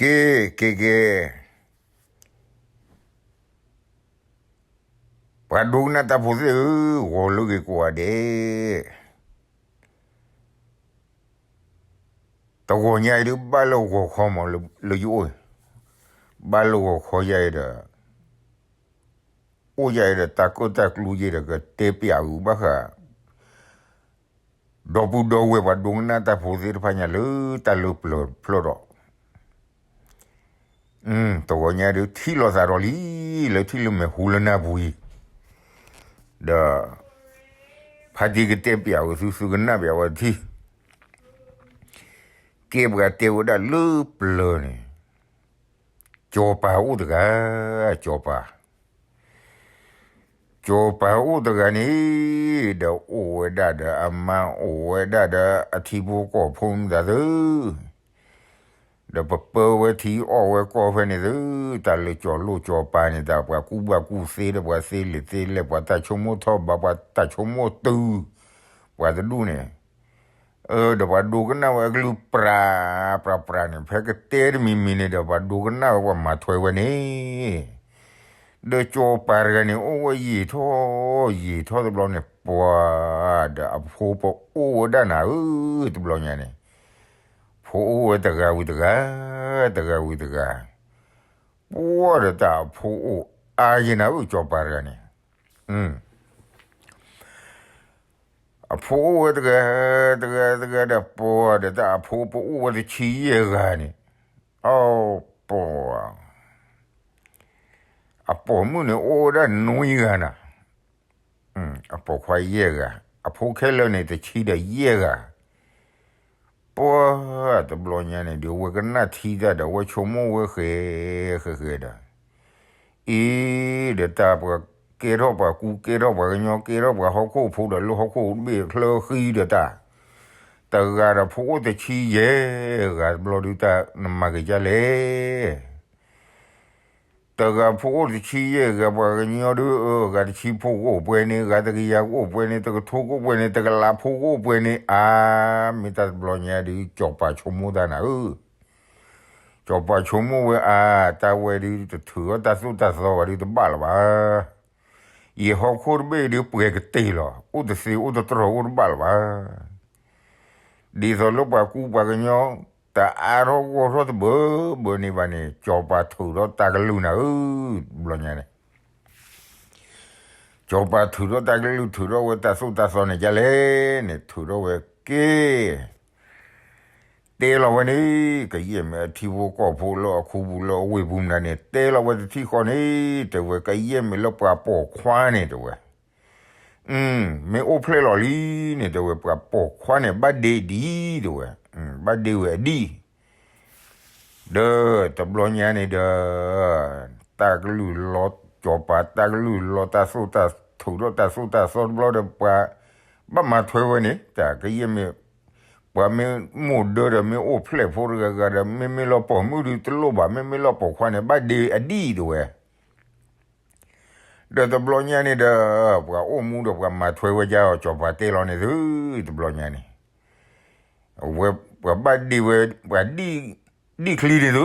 က့ၤ က့ၤ က့ၤ ပှၤဒိကနၣ်တၢ်ဖိသ့ၣ်ဧၢ, ဂီၤလၢဂ့ၤကိးဂၤဒဲး, တဂီၤညါအံၤဒုး ဘၣ်လၢဂီၤခီမးလၢယအိၣ်, ဘၣ်လၢဂီၤခီယၤအံၤဒီး အိၣ်ယၤအံၤဒီး တၢ်ကၢၣ်တၢ်ကျူယဲဒီး ကတဲပျးအုးဘၣ်ဃး ဒီပုၢ်ဒီဝဲၢ်ပှၤဒိကနၣ်တၢ်ဖိသ့ၣ်တဖၣ်ညါလၢတၢ်လၢပျၢၤဖျၢၣ်ဒီး, တဂီၤညါဒုး ထံၣ်လိာ်သးဒီးလံ, လၢထံၣ်လၢမဲာ်ဟူလၢနၢ်ပူၤအံၤ, ဒီး ဖါတံၢ်ကတဲပျးအုးသု သုကနၣ်ပျးဝဲတထံၣ်, ကဲပှၤတဲဝဲဒၣ်လၢပျၢၤန့ၣ် ကၠီၤပၤအိၣ်တဂၤ, ကၠီၤပၤ ကၠီၤပၤအိၣ်တဂၤန့ၣ်, ဒီးအိၣ်ဝဲဒၣ်ဒီးအမါ အိၣ်ဝဲဒၣ်ဒီးအထံဖိကီၢ်ဖိမုၣ်သးသု, ဒီးပပၢဝဲထံအီၣ်ဝဲကီၢ်ဖဲန့ၣ်သု, တၢ်လၢကၠီၤလိၣ်ကၠီၤပၤန့ၣ် တၢ်ပှၤကူၣ်ဘၣ်ကူၣ်သ့ဒီးပှၤသ့လံာ်သ့လဲၢ် ပှၤတၢ်ဆိကမိၣ်ထီၣ်ဘး ပှၤတၢ်ဆိကမိၣ်တုၤ ပှၤတဒူၣ်န့ၣ် ဒီးပှၤဒိကနၣ်ဝဲအကလုၢ်ပြး ပြးပြးန့ၣ် ဖဲကတဲတမံၤမံၤန့ၣ်ဒီး ပှၤဒိကနၣ်ဝဲပှၤမၤထွဲဝဲန့ၣ်, ဒီးကၠီၤပၤတဂၤန့ၣ် အိၣ်ဝဲယံာ်ထီၣ် ယံာ်ထီၣ်တဘျီန့ၣ် ပှၤ ဒီးအဖိပအိၣ်ဝဲဒၣ်နၤဧၢ, တဘျီညါန့ၣ် ဖိအိၣ်ဝဲတဂၤဝံၤတဂၤ, တဂၤဝံၤတဂၤ, ပှၤဒီးတၢ်အဖိအိၣ်အါယဲနၤဧၢ ကၠီၤပၤတဂၤန့ၣ် အဖိအိၣ်ဝဲတဂၤ, တဂၤတဂၤဒီး ပှၤဒီးတၢ်အဖိပအိၣ်ဝဲတဆံယဲၢ်ဂၤန့ၣ်, အပှၤ အပိာ်မုၣ်န့ၣ် အိၣ်ဝဲဒၣ်နွံဂၤနၤ, အပိာ်ခွါယဲၢ်ဂၤ, အဖိခဲလၢာ်န့ၣ် တဆံဒီးယဲၢ်ဂၤ, ပှၤတဘျီညါန့ၣ်ဒီး ဝဲကနၣ်ထံတၢ်ဒီး ဝဲဆိကမိၣ်ဝဲဃဲၤဃဲၤဃဲၤဒီး အံၤ ဒီးတၢ်ပှၤကဲထီၣ်ပှၤကူ ကဲထီၣ်ပှၤကညီ ကဲထီၣ်ပှၤဟီၣ်ခိၣ်ဖိဒီး လၢဟီၣ်ခိၣ်တဘ့ၣ်ချၢဃံဒီးတၢ်, တဂၤဒီးဖိအိၣ်တဆံယဲၢ်ဂၤတဘျီဒုး တၢ်နမၤက့ၤဒ်လဲၣ်. တဂၤဖိအိၣ်တဆံယဲၢ်ဂၤ ပှၤကညီဒုး ဂၤတဆံဖိကအိၣ်ပှဲၤန့ၣ် ဂၤတကယၤကအိၣ်ပှဲၤန့ၣ် တကထိကအိၣ်ပှဲၤန့ၣ် တကလးဖိကအိၣ်ပှဲၤန့ၣ် အါ မ့ၢ်တၢ်တဘျီညါဒုး ကၠီၤပၤဆိကမိၣ်တၢ်နၤဧၢ ကၠီၤပၤဆိကမိၣ်ဝဲအါ တၢ်ဝဲဒုး တထုးထီၣ်တၢ်သိၣ်တၢ်သီဘၣ်ဒုး တဘၣ်လၢၤဘၣ်. ယဟီၣ်ခိၣ်တဘ့ၣ်ဒုး ပှဲၤကတ့ၢ်လီၤ. အိၣ်တသ့အိၣ်တတြီၢ်အိၣ်တဘၣ်လၢၤဘၣ်. ဒ်သိးလၢပှၤကူပှၤကညီ တအါထီၣ်ဂီၢ်ထီၣ်တဘၢဘၢန့ၣ်ဘၣ်န့ၣ် ကၠီၤပၤထုးထီၣ်တၢ်ကလုၢ်နၤဧၢ, တဘျီညါန့ၣ် ကၠီၤပၤထုးထီၣ်တၢ်ကလုၢ် ထုးထီၣ်ဝဲတၢ်သိၣ်တၢ်သီန့ၣ်ဒ်လဲၣ်န့ၣ် ထုးထီၣ်ဝဲက့ၤ တဲလီၤဝဲန့ၣ် ကယဲၢ်မ့ၢ်အထံဖိကီၢ်ဖိလၢအခိပူၤလၢအဝ့ၢ်ပူၤမနုၤန့ၣ် တဲလီၤဝဲတထံၣ်ဃီန့ၣ် တဲဝဲ ကယဲၢ်မ့ၢ်လၢပှၤပိာ်ခွါန့ၣ် တဲဝဲ မ့ၢ်အိၣ်ဖျဲၣ်လီၤလံန့ၣ် တဲဝဲ ပှၤပိာ်ခွါန့ၣ် ဘၣ်ဒ့ဒံး တဲဝဲ, ဘၣ်ဒ့ဝဲအဒံး ဒီးတဘျီညါန့ၣ်ဒီး တၢ်ကလုၢ်လီၤ ကၠီၤပၤ တၢ်ကလုၢ်လီၤ တၢ်သိၣ်တၢ် ထုးထီၣ်တၢ်သိၣ်တၢ်သီတဘျီဒီး ပှၤဘၣ်မၤထွဲဝဲန့ၣ် တၢ်ကယဲၢ်မ့ၢ် ပှၤမ့ၢ်မိၢ်ဒၢဒီး မ့ၢ်အိၣ်ဖျဲၣ်ဖိတဂၤဂၤဒီး မ့မ့ၢ်လၢပိာ်မုၣ်ဒုးတလိၣ်ဘၣ် မ့မ့ၢ်လၢပိာ်ခွါန့ၣ် ဘၣ်ဒ့အဒံး တဲဝဲ ဒီးတဘျီညါန့ၣ်ဒီး ပှၤအိၣ်မူဒီးပှၤမၤထွဲဝဲဒ်အံၤ ကၠီၤပၤတဲလီၤန့ၣ်သု တဘျီညါန့ၣ် ဝဲပှၤဘၣ်ဒ့ဝဲ ပှၤဒံၣ် ဒံၣ်ချံန့ၣ်သု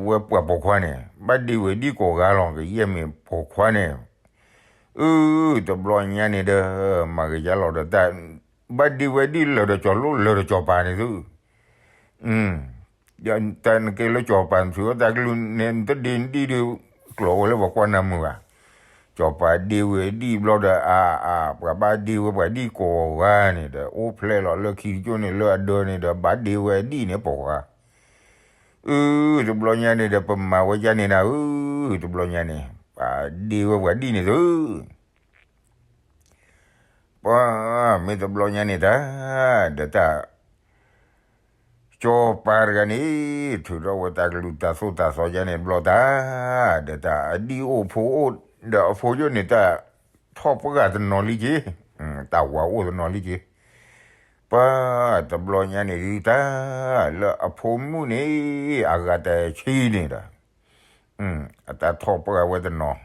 ဝဲပှၤပိာ်ခွါန့ၣ် ဘၣ်ဒ့ဝဲဒံၣ်ကိးဂၤလီၤ ကယဲၢ်မ့ၢ်ပိာ်ခွါန့ၣ် အၢ တဘျီညါန့ၣ်ဒီး မၤကယၤလီၤဒီးတၢ် ဘၣ်ဒ့ဝဲဒံၣ်လၢာ်ဒီးကၠီၤလိၣ်လၢာ်ဒီးကၠီၤပၤန့ၣ်သု တၢ်နကဲလၢကၠီၤပၤ နထုးထီၣ်တၢ်ကလုၢ်န့ၣ် နတဒ့နဒံၣ်ဒီး ကျိးဝဲလၢပှၤကွၢ်နၤမုာ်ဘၣ်. ကၠီၤပၤဒ့ဝဲဒံၣ်ဘျီဒီး အါ အါ ပှၤဘၣ်ဒ့ဝဲပှၤဒံၣ်ကိးဂၤန့ၣ်ဒီး အိၣ်ဖျဲၣ်လီၤလၢခံကၠိန့ၣ် လၢအဒၢန့ၣ်ဒီး ဘၣ်ဒ့ဝဲအဒံၣ်န့ၣ်ပိာ်ခွါ အၢ တဘျီညါန့ၣ်ဒီး ပမၤဝဲဒ်န့ၣ်နၤဧၢ, တဘျီညါန့ၣ် ပှၤဒ့ဝဲပှၤဒံၣ်န့ၣ်သု ပှၤမ့ၢ်တဘျီညါန့ၣ်တၢ် ဒီးတၢ် ကၠီၤပၤတဂၤန့ၣ် ထုးထီၣ်ဝဲတၢ်ကလုၢ်တၢ်သိၣ်တၢ်သီယါန့ၣ်တဘျီတၢ် ဒီးတၢ်အဒံၣ်အိၣ်ဖိအိၣ် ဒီးအဖိယိၣ်န့ၣ် တၢ်ထီၣ်ပှၢ်တနီၤလံက့ၤ, တၢ်ဝၤအိၣ်တနီၤလံက့ၤ, ပှၤတဘျီညါန့ၣ်ဒုးတၢ် လၢအဖိမုၣ်န့ၣ် အဂၤတဆံန့ၣ်ဒီး အတၢ်ထီၣ်ပှၢ်ဝဲတနီၤ,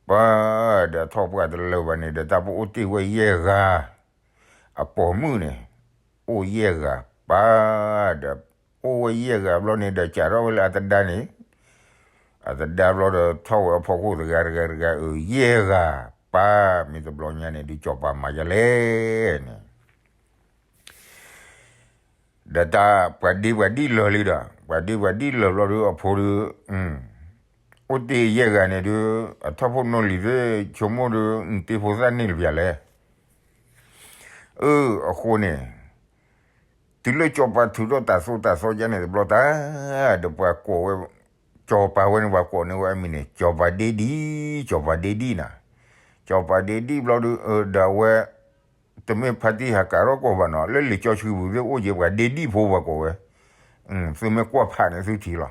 ပှၤဒီးထီၣ်ပှၢ်တလၢာ်ဘၣ်န့ၣ်ဒီး တၢ်ပအိၣ်တ့ၢ်ဝဲယဲၢ်ဂၤ, အပိာ်မုၣ်န့ၣ် အိၣ်ယဲၢ်ဂၤ, ပှၤဒီး အိၣ်ဝဲယဲၢ်ဂၤဘျီန့ၣ်ဒီး စးထီၣ်ဝဲလၢအသဒါန့ၣ်, အသဒါဘျီဒီး ထီၣ်ဝဲအဖီခိၣ်တဂၤတဂၤတဂၤ အၢ ယဲၢ်ဂၤ, ပၢ်မ့ၢ်တဘျီညါန့ၣ်ဒုး စီၤပၤမၤယလဲၣ်န့ၣ် ဒီးတၢ်ပှၤဒ့ပှၤဒံၣ်လၢာ်လံဒီး ပှၤဒ့ပှၤဒံၣ်လၢာ်ဘျီဒီး အဖိဒီး အိၣ်တ့ၢ်ယဲၢ်ဂၤန့ၣ်ဒုး အထီၣ်ဖိနီၢ်လံၤသ့ၣ် ဆိကမိၣ်ဒီး နတ့ဖိသၣ်န့ၢ်လၢပျၢၤလဲၣ်. အၢ အဃိန့ၣ် တုၤလၢစီၤပၤထုးထီၣ်တၢ်သိၣ်တၢ်သီယါန့ၣ်တဘျီတၢ် ဒီးပှၤကိးဝဲ စီၤပၤဝဲန့ၣ် ပှၤကိးန့ၢ်ဝဲအမံၤန့ၣ် စီၤပၤဒ့ဒံၣ်, စီၤပၤဒ့ဒံၣ်နၤ. စီၤပၤဒ့ဒံၣ်ဘျီဒီး ဒီးအဝဲ တမ့ၢ်ဖါတံၢ်ဟးကးထီၣ်ကီၢ်ဘၣ်နီၤ လၢလံာ်စီဆှံပူၤသ့ၣ်အိၣ်က့ၤ ပှၤဒ့ဒံၣ်ဖိပှၤကိးဝဲ, သုမ့ၢ်ကွၢ်ဖးန့ၣ်သုထံၣ်လီၤ.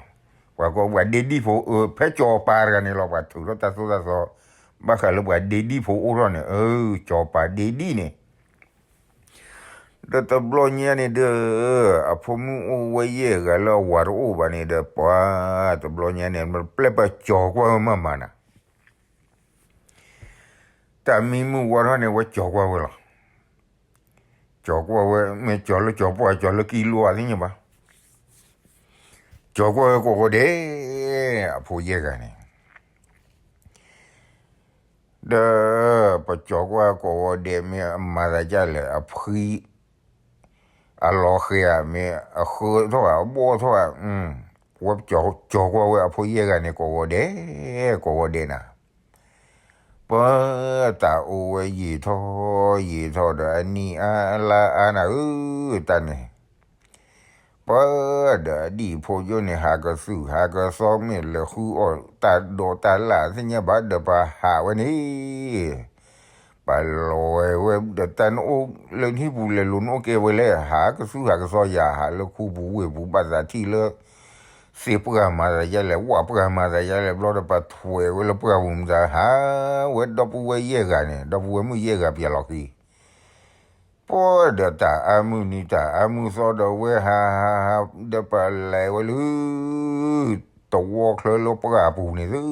ပှၤကိးပှၤဒ့ဒံၣ်ဖိ အၢ ဖဲစီၤပၤတဂၤန့ၣ်လီၤ ပှၤထုးထီၣ်တၢ်သိၣ်တၢ်သီ ဘၣ်ဃးလၢပှၤဒ့ဒံၣ်ဖိအိၣ်ထီၣ်န့ၣ် အၢ စီၤပၤဒ့ဒံၣ်န့ၣ် ဒီးတဘျီညါန့ၣ်ဒီး အဖိမုၣ်အိၣ်ဝဲယဲၢ်ဂၤလၢအဝၤတအိၣ်ဘၣ်န့ၣ်ဒီး ပှၤတဘျီညါန့ၣ် ပျဲပှၤကၠီၤကွၢ်ဝဲမးမးနၤ. တၢ်မံမုၢ်ဝါထီၣ်န့ၣ် ဝဲကၠီၤကွၢ်ဝဲလီၤ. ကၠီၤကွၢ်ဝဲ မ့ၢ်ကၠီၤလၢကၠီၤပှၢ် ကၠီၤလၢကံလိဧါသ့ၣ်ညါဘၣ်. ကၠီၤကွၢ်ဝဲကိးဂီၤဒဲး အဖိယဲၢ်ဂၤန့ၣ် ဒီး ပကၠီၤကွၢ်ကိးဂီၤဒဲး မ့ၢ်အမၤသးဒ်လဲၣ် အဖှံ အလီၤဃဲၤဧါ မ့ၢ်အဃၢထီၣ်ဧါ အဘီၣ်ထီၣ်ဧါ, ဝဲကၠီၤကွၢ်ဝဲအဖိယဲၢ်ဂၤန့ၣ် ကိးဂီၤဒဲး ကိးဂီၤဒဲးနၤ. ပၢ်တၢ်အိၣ်ဝဲယံာ်ထီၣ်ယံာ်ထီၣ်ဒီး အနံၣ်အါလါအါနၤဧၢ တၢ်န့ၣ် ပၢ်ဒီးအဒံၣ်ဖိယိၣ်န့ၣ် ဟးကသုၣ်ဟးကသီ မ့ၢ်လဲၤဃုအီၣ်တၢ်ဒိးတၢ်လၣ်သ့ၣ်ညါဘၣ်ဒီး ပဟးဝဲန့ၣ် ပလွဲဝဲဒီးတၢ် နအိၣ်လၢနဟံၣ်ပူၤလဲၤလိၤ နအိၣ်ကဲဝဲလဲၣ် ဟးကသုၣ်ဟးကသီယၤ ဟးလၢခူပူၤဝ့ၢ်ပူၤ ဘၣ်သးထံၣ်လၢ သ့ၣ်ပှၢ်မၤသးယါလဲၣ် ဝၣ်ပှၢ်မၤသးယါလဲၣ် ဘျီဒီးပထွဲးဝဲလၢပှၢ်ပူၤမတၤ ဟးဝဲဒီပုၢ်ဝဲၢ်ယဲၢ်ဂၤန့ၣ် ဒီပုၢ်ဝဲၢ်မုၣ်ယဲၢ်ဂၤပျဲလီၤဃံၤ ပှၢ်ဒီးတၢ်အါမုၢ်နံၤတၢ်အါမုၢ်သီဒီးဝဲဟးဟးဟး ဒီးပလဲၤဝဲလၢ တဝီချၢလၢပှၢ်ပူၤန့ၣ်သု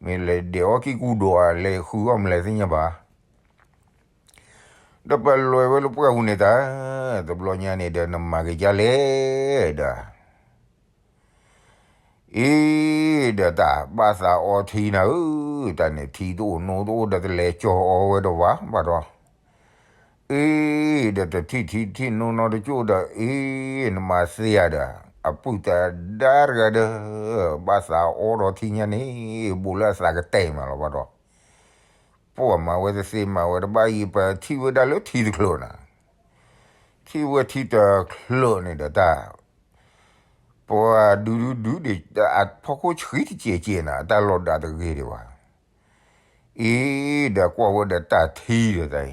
မ့ၢ်လဲၤဒဲးအီၣ်ကံၢ်ကူဒီး လဲၤဃုအီၣ်မလဲၤသ့ၣ်ညါဘၣ် ဒီးပလဲၤဝဲလၢပှၢ်ပူၤန့ၣ်တၢ် တဘျီညါန့ၣ်ဒီး နမၤက့ၤဒ်လဲၣ်ဒီး အ့ ဒီးတၢ်ဘၣ်သးအီထံနၤဧၢ, တၢ်န့ၣ်ထံတအိၣ်နိတအိၣ်ဒီး တလဲၤကၠီၤအီဝဲဒီးဘၣ်ဘၣ်ဒီး, အ့ ဒီးတထံၣ်ထံထံၣ်နိနီတကၠိၢ်ဒီး အ့ နမၤသ့ယၤဒီး, အပုၢ်တဒါတဂၤဒီး ဘၣ်သးအီဒီးထံညါန့ၣ် ဘူးလၢအသးကတဲာ်မးလီၤဘၣ်ဒီး, ပှၤမၤဝဲတသ့မၤဝဲတဘၣ်အံၤ ပထံၣ်ဝဲဒၣ်လၢထံတချၢနၤ, ထံၣ်ဝဲထံတချၢန့ၣ်ဒီးတၢ် ပှၤဒုးဒုးဒုးဒံး အဖီခိၣ်ဆှံတစဲးစဲးနၤ တၢ်လီၤဒၣ်တဂ့ၤဒံးဘၣ်. အံၤ ဒီးကွၢ်ဝဲဒီးတၢ်ထံဒီးတၢ်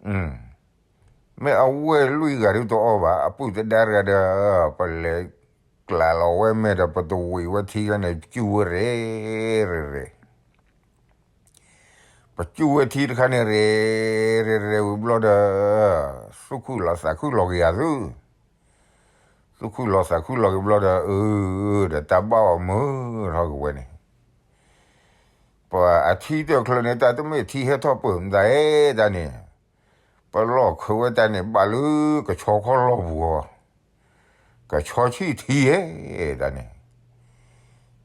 အံၤ, မ့ၢ်အဝဲၢ်လွံၢ်ဂၤဒုးတအီၣ်ဘၣ် အပုၢ်သဒါတဂၤဒီး ပလဲၤကျးလီၤဝဲမဲာ်ဒီး ပတဝံၤဝဲထံခါန့ၣ် ပစူၢ်ဝဲရဲၣ်ရဲၣ် ပစူၢ်ဝဲထံတခါန့ၣ် ရဲၣ်ရဲၣ်ရဲၣ်ဝံၤဘျီဒီး သူၣ်ခုလီၤသးခုလီၤက့ၤယၤသု, သူၣ်ခုလီၤသးခုလီၤက့ၤဘျီဒီး အၢ ဒီးတၢ်ဘၣ်အီၤမုာ်ထီၣ်က့ၤဝဲန့ၣ်, ပှၤအထံတချၢန့ၣ် တၢ်တမ့ၢ်ထံဟဲထီၣ်ပၢၢ်မတၤဧဲတၢ်န့ၣ်, ပလီၢ်ခၢဝဲတၢ်န့ၣ် ဘၣ်လၢကဆီခီလီၢ်ပူၤအီၤ, ကဆီဆံၣ်ထံဧဲတၢ်န့ၣ်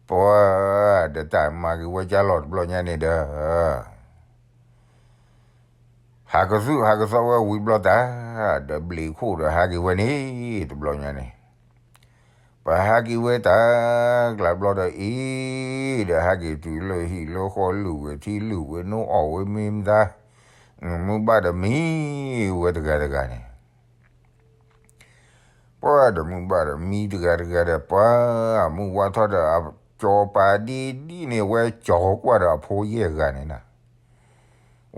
ပှၤဒီးတၢ်မၤက့ၤဝဲကၢ်လီၤတဘျီညါန့ၣ်ဒီး ဟးကသုၣ်ဟးကသီဝဲဝံၤဘျီတၢ်, ဒီးဘျံးခိၣ်ဒီးဟးက့ၤဝဲန့ၣ် တဘျီညါန့ၣ်, ပဟးက့ၤဝဲတၢ်ကျါဘျီဒီးအံၤ, ဒီးဟးက့ၤတုၤလၢဟံၣ်လၢဃီလုၢ်ဝဲထံလုၢ်ဝဲနိအီၣ်ဝဲမ့ၤမတၤ, မုၢ်ဘၣ်ဒီးမံဝဲတဂၤတဂၤန့ၣ် ပှၤဒီးမုၢ်ဘၣ်ဒီးမံတဂၤတဂၤဒီး ပှၤမုၢ်ဝါထီၣ်ဒီး စီၤပၤဒ့ဒံၣ်န့ၣ် ဝဲကၠီၤကွၢ်ဒီးအဖိယဲၢ်ဂၤန့ၣ်နၤ,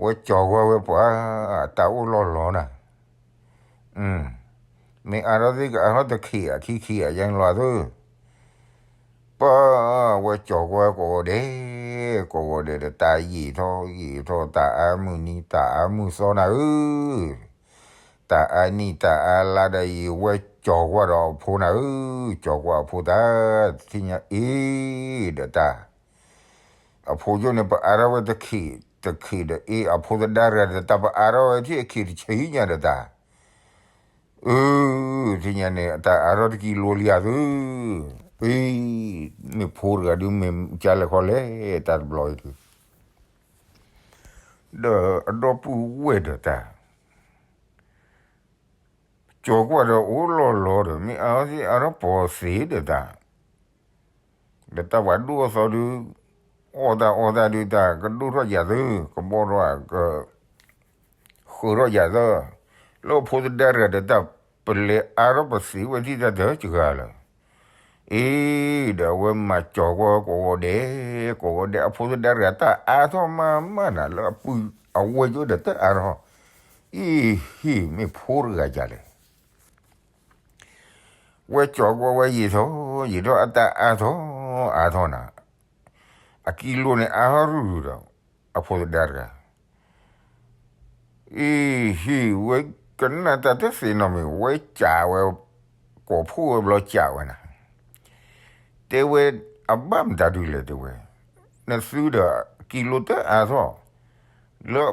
ဝဲကၠီၤကွၢ်ဝဲပှၤ တၢ်အိၣ်လီၢ်လီၤနၤ, မ့ၢ်အါထီၣ်သ့ၣ်ကအါထီၣ်တခံးအခံခံအယါန့ၣ်လီၤသု ပှၤဝဲကၠီၤကွၢ်ကိးဂီၤဒဲး, ကိးဂီၤဒဲးဒီး တၢ်ယံာ်ထီၣ်ယံာ်ထီၣ် တၢ်အါမုၢ်နံၤ တၢ်အါမုၢ်သီနၤဧၢ, တၢ်အါနံၣ်တၢ်အါလါဒီးအံၤ ဝဲကၠီၤကွၢ်ဒီးအဖိနၤဧၢ, ကၠီၤကွၢ်အဖိတၢ် တထံၣ်ညါအ့ဒီးတၢ် အဖိယိၣ်န့ၣ် ပအါထီၣ်ဝဲတခံးတခံးဒီးအ့ အဖိသဒါတဂၤဒီးတၢ် ပအါထီၣ်ဝဲထံၣ်အခံးတဆံညါဒီးတၢ်, အၢ သ့ၣ်ညါန့ၣ် အတၢ်အါထီၣ်တကံလိလံဧါသု, အံၤ မ့ၢ်ဖိတဂၤဒုး မ့ၢ်ကလဲၤခီလဲၣ် တၢ်တဘျီအံၤဒုး, ဒီးအဒီပုၢ်ဝဲၢ်ဒီးတၢ် ကၠီၤကွၢ်ဒီးအိၣ်လီၤလီၤဒီး မ့ၢ်အါထီၣ်သ့ၣ်အါထီၣ်ပီၤသ့ဒီးတၢ် ဒီးတၢ်ပှၤဒိၣ်အသီဒုး အီၣ်တၢ်အီတၢ်ဒုး တၢ်ကဒိၣ်ထီၣ်ယၤသၢ ကဘီၣ်ထီၣ်က ဃုထီၣ်ယၤသၢ, လၢအဖိသဒါတဂၤဒီးတၢ် ပလဲၤအါထီၣ်ပသ့ဝဲဒၣ်တၢ်တဂၤလၢ အံၤ ဒီးအဝဲမၤကၠီၤကွၢ်ကိးဂီၤဒဲး ကိးဂီၤဒဲး အဖိသဒါတဂၤတၢ်အါထီၣ်မးမးနၤ လၢအပုၢ်အဝဲၢ်ကၠိဒီးတၢ်အါထီၣ်, အံၤ ဟံၣ်မ့ၢ်ဖိတဂၤယၤလဲၣ် ဝဲကၠီၤကွၢ်ဝဲယံာ်ထီၣ်ယံာ်ထီၣ် အတၢ်အါထီၣ်အါထီၣ်နၤ, အကံလိန့ၣ်အါထီၣ်ရုၢ်ရုၢ်ဒီး အဖိသဒါတဂၤ အံၤ ဟံၣ်ဝဲကနၣ်တၢ်တသ့နီတမံၤ ဝဲကးဝဲ ကိးဖှိၣ်ဝဲဘျီကးဝဲနၤ, တဲဝဲ အဘၣ်မတၤဒုလဲၣ်တဲဝဲ, နသုဒီးကံလိတအါထီၣ် လၢ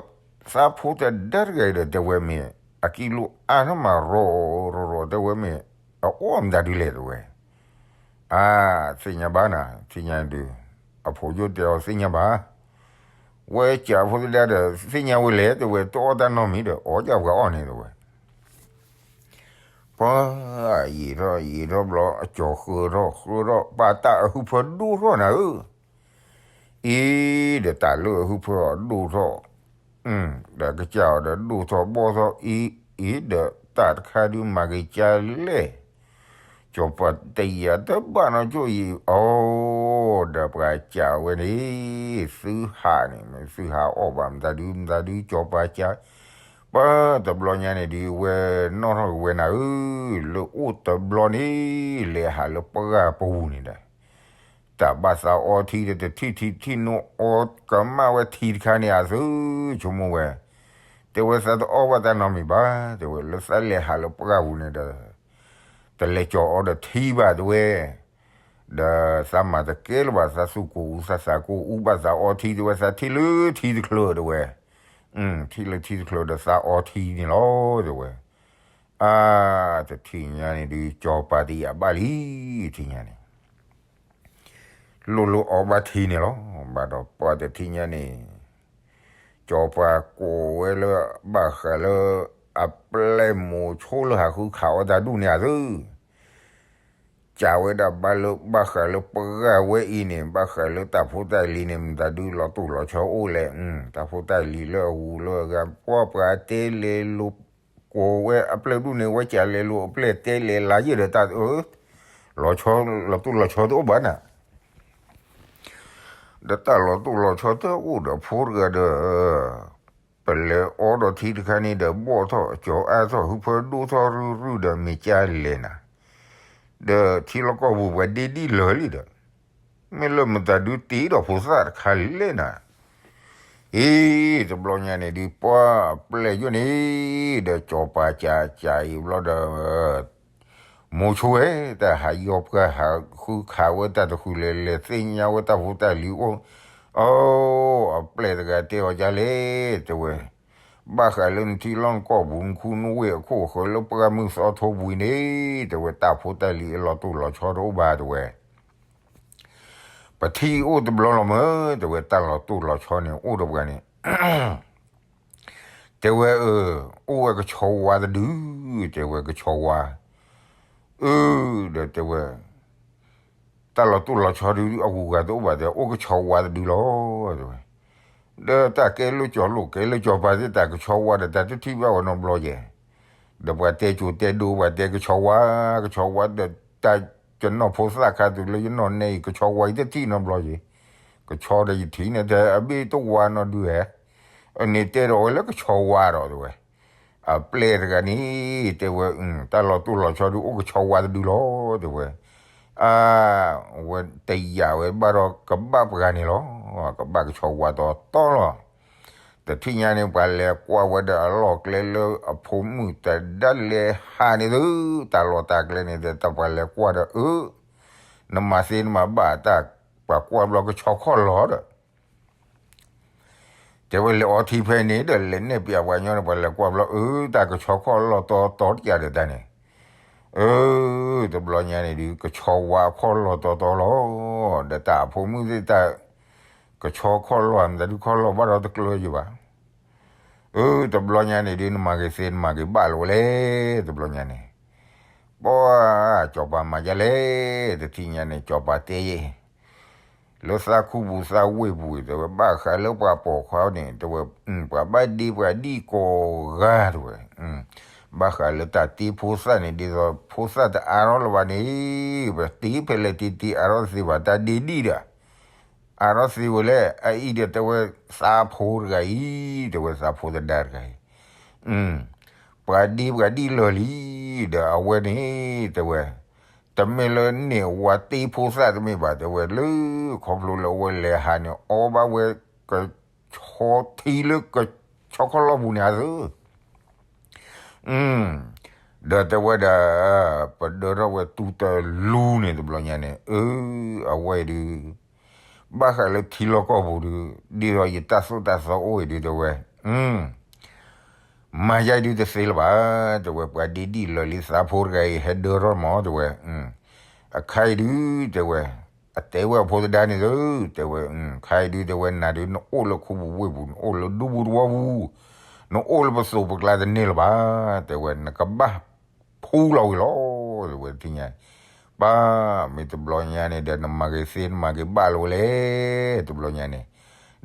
သးဖိတဒါတဂၤအံၤဒီး တဲဝဲမ့ၢ် အကံလိအါထီၣ်မးရီၤရီၤရီၤ တဲဝဲမ့ၢ် အအီၣ်မတၤဒုလဲၣ်တဲဝဲ အါ သ့ၣ်ညါဘၣ်နၤ သ့ၣ်ညါဒုး, အဖိယိၣ်တဲအီၤသ့ၣ်ညါဘၣ်, ဝဲကးဖိသဒါဒီး သ့ၣ်ညါဝဲလဲၣ်တဲဝဲ တအီၣ်တၢ်နီတမံၤဒီး အီၣ်ကၢ်ပှၤအီၣ်န့ၣ်တဲဝဲ, ပှၤ ယံာ်ထီၣ်ယံာ်ထီၣ်ဘျီ အကၠီၤဃၢထီၣ်ဃၢထီၣ် ပာ်တၢ်အဟၢဖၢဒိၣ်ထီၣ်နၤဧၢ အံၤ ဒီးတၢ်လၢအဟၢဖၢအီၤဒိၣ်ထီၣ်, ဒီးကစၢ်အီၤဒီးဒိၣ်ထီၣ်ဘီၣ်ထီၣ်အံၤ, အံၤဒီးတၢ်တခါဒုးမၤက့ၤကလဲၣ်, ကၠီၤပၤတယာ်တဘၣ်နီကၠိအံၤအီၤ, ဒီးပှၤကးဝဲန့ၣ်, သုဟးန့ၣ် မ့ၢ်သုဟးအီၣ်ဘၣ်မတၤဒုမတၤဒု ကၠီၤပၤကး, ပှၤတဘျီညါန့ၣ်ဒုး ဝဲနီၣ်ထီၣ်က့ၤဝဲနၤဧၢ, လၢအိၣ်တဘျီန့ၣ်, လဲၤဟးလၢပှၢ်ပူၤန့ၣ်ဒီး တၢ်ဘၣ်သးအီထံဒီးတထံၣ်ထံၣ်ထံၣ်နီၣ်အီကမၣ်ဝဲထံတခါန့ၣ် အသုဆိကမိၣ်ဝဲ, တဲဝဲသးတအီၣ်ဘၣ်တၢ်နီတမံၤဘၣ်, တဲဝဲလၢသးလဲၤဟးလၢပှၢ်ပူၤန့ၣ်ဒီး, တလဲၤကၠီၤအီဒီးထံဘၣ်တဲဝဲ, ဒီးသးမၤတကဲလၢၤဘၣ် သးသူၣ်ကိၢ်အူသးသးကိၢ်အူဘၣ်သးအီထံတဲဝဲ သးထံၣ်လၢထံတချုးတဲဝဲ, ထံၣ်လၢထံတချုးဒီးသးအီထံန့ၣ်လီၤတဲဝဲ, အါ, တထံၣ်ညါန့ၣ်ဒုး ကၠီၤပၤတယာ်ဘၣ်လံ, ထံၣ်ညါန့ၣ် လိၣ်လိၣ်အီဘၣ်ထံန့ၣ်လီၤ. ဘၣ်ဒီးပှၤတထံၣ်ညါန့ၣ်, ကၠီၤပၤကိးဝဲလၢ ဘၣ်ဃးလၢ အပျဲၢ်မိၤဆိလၢဟးဃုခးအီၣ်တၢ်ဒူၣ်န့ၣ်အသု, ကးဝဲဒၣ်ဘၣ်လၢဘၣ်ဃးလၢပှၢ်ဝဲအံၤန့ၣ် ဘၣ်ဃးလၢတၢ်ဖိတၢ်လံၤန့ၣ် မတၤဒုလီၤတိၢ်လီၤဆီအိၣ်လဲၣ်, တၢ်ဖိတၢ်လံၤလၢအဂုၤလၢအဂၤ ပှၤပှၤတဲလဲၤလိၤ ကိးဝဲအပျဲၢ်ဒူၣ်န့ၣ် ဝဲကးလဲၤလိၤအပျဲၢ်တဲလဲၤလါယဲၢ်ဒီးတၢ်အၢ, လီၤဆီ လီၤတိၢ်လီၤဆီတအိၣ်ဘၣ်နၤ, ဒီးတၢ်လီၤတိၢ်လီၤဆီတအိၣ်ဒီးဖိတဂၤဒီး ပလဲၤအီဒီးထံတခါန့ၣ်ဒီး ဘီၣ်ထီၣ်ကၠီၤအါထီၣ် ဟုဖၢဒိၣ်ထီၣ်ရုၢ်ရုၢ်ဒီး မ့ၢ်ကၢ်လဲၣ်နၤ, ဒီးထံလီၢ်ကီၢ်ပူၤပှၤဒ့ဒံၣ်လၢာ်လံဒီး, မ့ၢ်လၢမတၤဒုတ့ဒီးဖိသၣ်တခါလဲၣ်နၤ အံၤ, တဘျီညါန့ၣ်ဒုး ပှၤအပျဲၢ်ယိၣ်န့ၣ်, ဒီးကၠီၤပၤကးကးအံၤဘျီဒီး, မိၤဆိဝဲ, တၢ်ဟးယီၤပှၤဟးဃုခးဝဲတၢ်တဃုာ်လဲၣ် လဲၤသ့ၣ်ညါဝဲတၢ်ဖိတၢ်လံၤအိၣ်, အိ, အပျဲၢ်တဂၤတဲအီၤဒ်လဲၣ်, တဲဝဲ, ဘၣ်ဃးလၢနထံလီၢ်နကီၢ်ပူၤ နခူနဝ့ၢ်အခိၣ်အဃၢၤလၢပှၢ်မုၢ်သီထိပူၤအံၤန့ၣ်, တဲဝဲတၢ်ဖိတၢ်လံၤအလီၤတိၢ်လီၤဆီတအိၣ်ဘၣ်တဲဝဲ ပထံၣ်အိၣ်တဘျီလီၤမၢ်, တဲဝဲတၢ်လီၤတိၢ်လီၤဆီန့ၣ်အိၣ်ဒီးပှၤန့ၣ်, တဲဝဲအၢ, အိၣ်ဝဲကဆီဝါတဒု, တဲဝဲကဆီဝါ, အၢ, ဒီးတဲဝဲ, တၢ်လီၤတိၢ်လီၤဆီဒုအဂုၤအဂၤတအိၣ်ဘၣ်တဲ အိၣ်ကဆီဝါတဒုလီၤ, တဲဝဲ, ဒီးတၢ်ကဲလၢကၠီၤလိာ်ကဲလၢကၠီၤပၤသ့ၣ်တၢ်ကဆီဝါဒီးတၢ်တထံၣ်ဘၣ်ဝဲနီတဘျီယဲၢ် ဒီးပှၤတဲကၠိတဲဒိပှၤတဲကဆီဝါ, ကဆီဝါဒီးတၢ်ကနီၢ်ဖိသၣ်ခါတုၤလၢယနီၢ် နဲအံၤ ကဆီဝါယတထံၣ်နီတဘျီယဲၢ်, ကဆီဒီးယထံၣ်န့ၣ်တဲအဘ့ၣ်တဝါနီဒုဧဲ, အန့ၣ်တဲဒီးဝဲလၢကဆီဝါဒီးတဲဝဲ, အပျဲၢ်တဂၤန့ၣ်, တဲဝဲ, တၢ်လီၤတိၢ်လီၤဆီဒုအိၣ်ကဆီဝါတဒုလီၤ, တဲဝဲ, အါ, ဝဲတယာ်ဝဲဘၣ်ဒီးကဘၣ်ပှၤန့ၣ်လီၤ, ကဘၣ်ကဆီဝါတီတီလီၤ တထံၣ်ညါန့ၣ် ပှၤလဲၤကွၢ်ဝဲဒီးအလီၢ်ကျဲလၢအဖိမုၣ်တဒါလဲၤဟးန့ၣ်သု, တၢ်လီၢ်တၢ်ကျဲန့ၣ်ဒီး တၢ်ပှၤလဲၤကွၢ်ဒီးအၢ, နမၤသ့နမၤဘၣ်တၢ်, ပှၤကွၢ်ဘျီကဆီခီၣ်လီၤဒီး, တဲဝဲလဲၤအီထံဖဲန့ၣ်ဒီး လဲၤနဲၣ်ပျးပှၤညီန့ၣ် ပှၤလဲၤကွၢ်ဘျီ အၢ တၢ်ကဆီခီၣ်လီၢ်တီတီတကးဒီးတၢ်န့ၣ်, အၢ တဘျီညါန့ၣ်ဒုး ကဆီဝါခီၣ်လီၢ်တီတီလီၤ. ဒီးတၢ်အဖိမုၣ်သ့ၣ်တၢ် ကဆီခီၣ်လီၢ် မတၤဒုးခီၣ်လီၢ်ဘၣ်ဒီးတကျၢၤယဘၣ်. အၢ တဘျီညါန့ၣ်ဒုး နမၤက့ၤသ့နမၤက့ၤဘၣ်လီၤဝဲလဲၣ်. တဘျီညါန့ၣ် ပှၤ စီၤပၤမၤဒ်လဲၣ်. တထံၣ်ညါန့ၣ် စီၤပၤတဲယဲၢ် လၢသးခူပူၤသးဝ့ၢ်ပူၤ တဲဝဲ ဘၣ်ဃးလၢပှၤပိာ်ခွါန့ၣ် တဲဝဲ ပှၤဘၣ်ဒ့ပှၤဒံၣ်ကိးဂၤ တဲဝဲ, ဘၣ်ဃးလၢတၢ်တ့ဖိသၣ်န့ၣ် ဒ်သိးဖိသၣ်တအါထီၣ်လၢၤဘၣ်န့ၣ် ပတ့ဖဲလဲၣ်တ့တ့အါထီၣ်တသ့ဘၣ် တၢ်ဒ့ဒံၣ်ဒီး အါထီၣ်သ့ဝဲလဲၣ်. အအံၤဒီးတဲဝဲ သးဖိတဂၤအံၤ တဲဝဲ သးဖိသဒါတဂၤအံၤ ပှၤဒ့ပှၤဒံၣ်လၢာ်လံ. ဒီးအဝဲန့ၣ် တဲဝဲ တမ့ၢ်လၢန့ၢ်ဝၤတ့ဖိသၣ်တမ့ၢ်ဘၣ် တဲဝဲ လၢခီဖျိလၢအဝဲလဲၤဟးန့ၣ် အီဘၣ်ဝဲ ကဆီထံလၢကဆီခီၣ်လီၢ်ပူၤန့ၣ်အသၢ ဒီးတဲဝဲဒၣ် ပဒၢထီၣ်ဝဲတူၢ်တလူန့ၣ် တဘျီညါန့ၣ် အၢ အဝဲဒုး ဘၣ်ဃးလၢထံလီၢ်ကီၢ်ပူၤဒုး ဒ်သိးယတၢ်သိၣ်တၢ်သီအိၣ်အံၤဒုး တဲဝဲ မၤယါဒုးတသ့လၢၤဘၣ်, တဲဝဲ ပှၤဒ့ဒံၣ်လၢာ်လံ သးဖိတဂၤအံၤ ဟဲဒၢထီၣ်မး တဲဝဲ, အခါအံၤဒုး တဲဝဲ အတဲဝဲအဖိသဒါန့ၣ်သု, တဲဝဲ ခါအံၤဒုး တဲဝဲ နၤဒုး နအိၣ်လၢခူပူၤဝ့ၢ်ပူၤ နအိၣ်လၢဒူပူၤသဝီပူၤ, နအိၣ်လၢပသိးပကျါတန့ၢ်လၢၤဘၣ်, တဲဝဲ နကဘၣ်ဖူလီၤဝံၤလီၤ, တဲဝဲ တထံၣ်ညါ ပၢ် မ့ၢ်တဘျီညါန့ၣ်ဒီး နမၤက့ၤသ့နမၤက့ၤဘၣ်လီၤဝဲလဲၣ်, တဘျီညါန့ၣ်,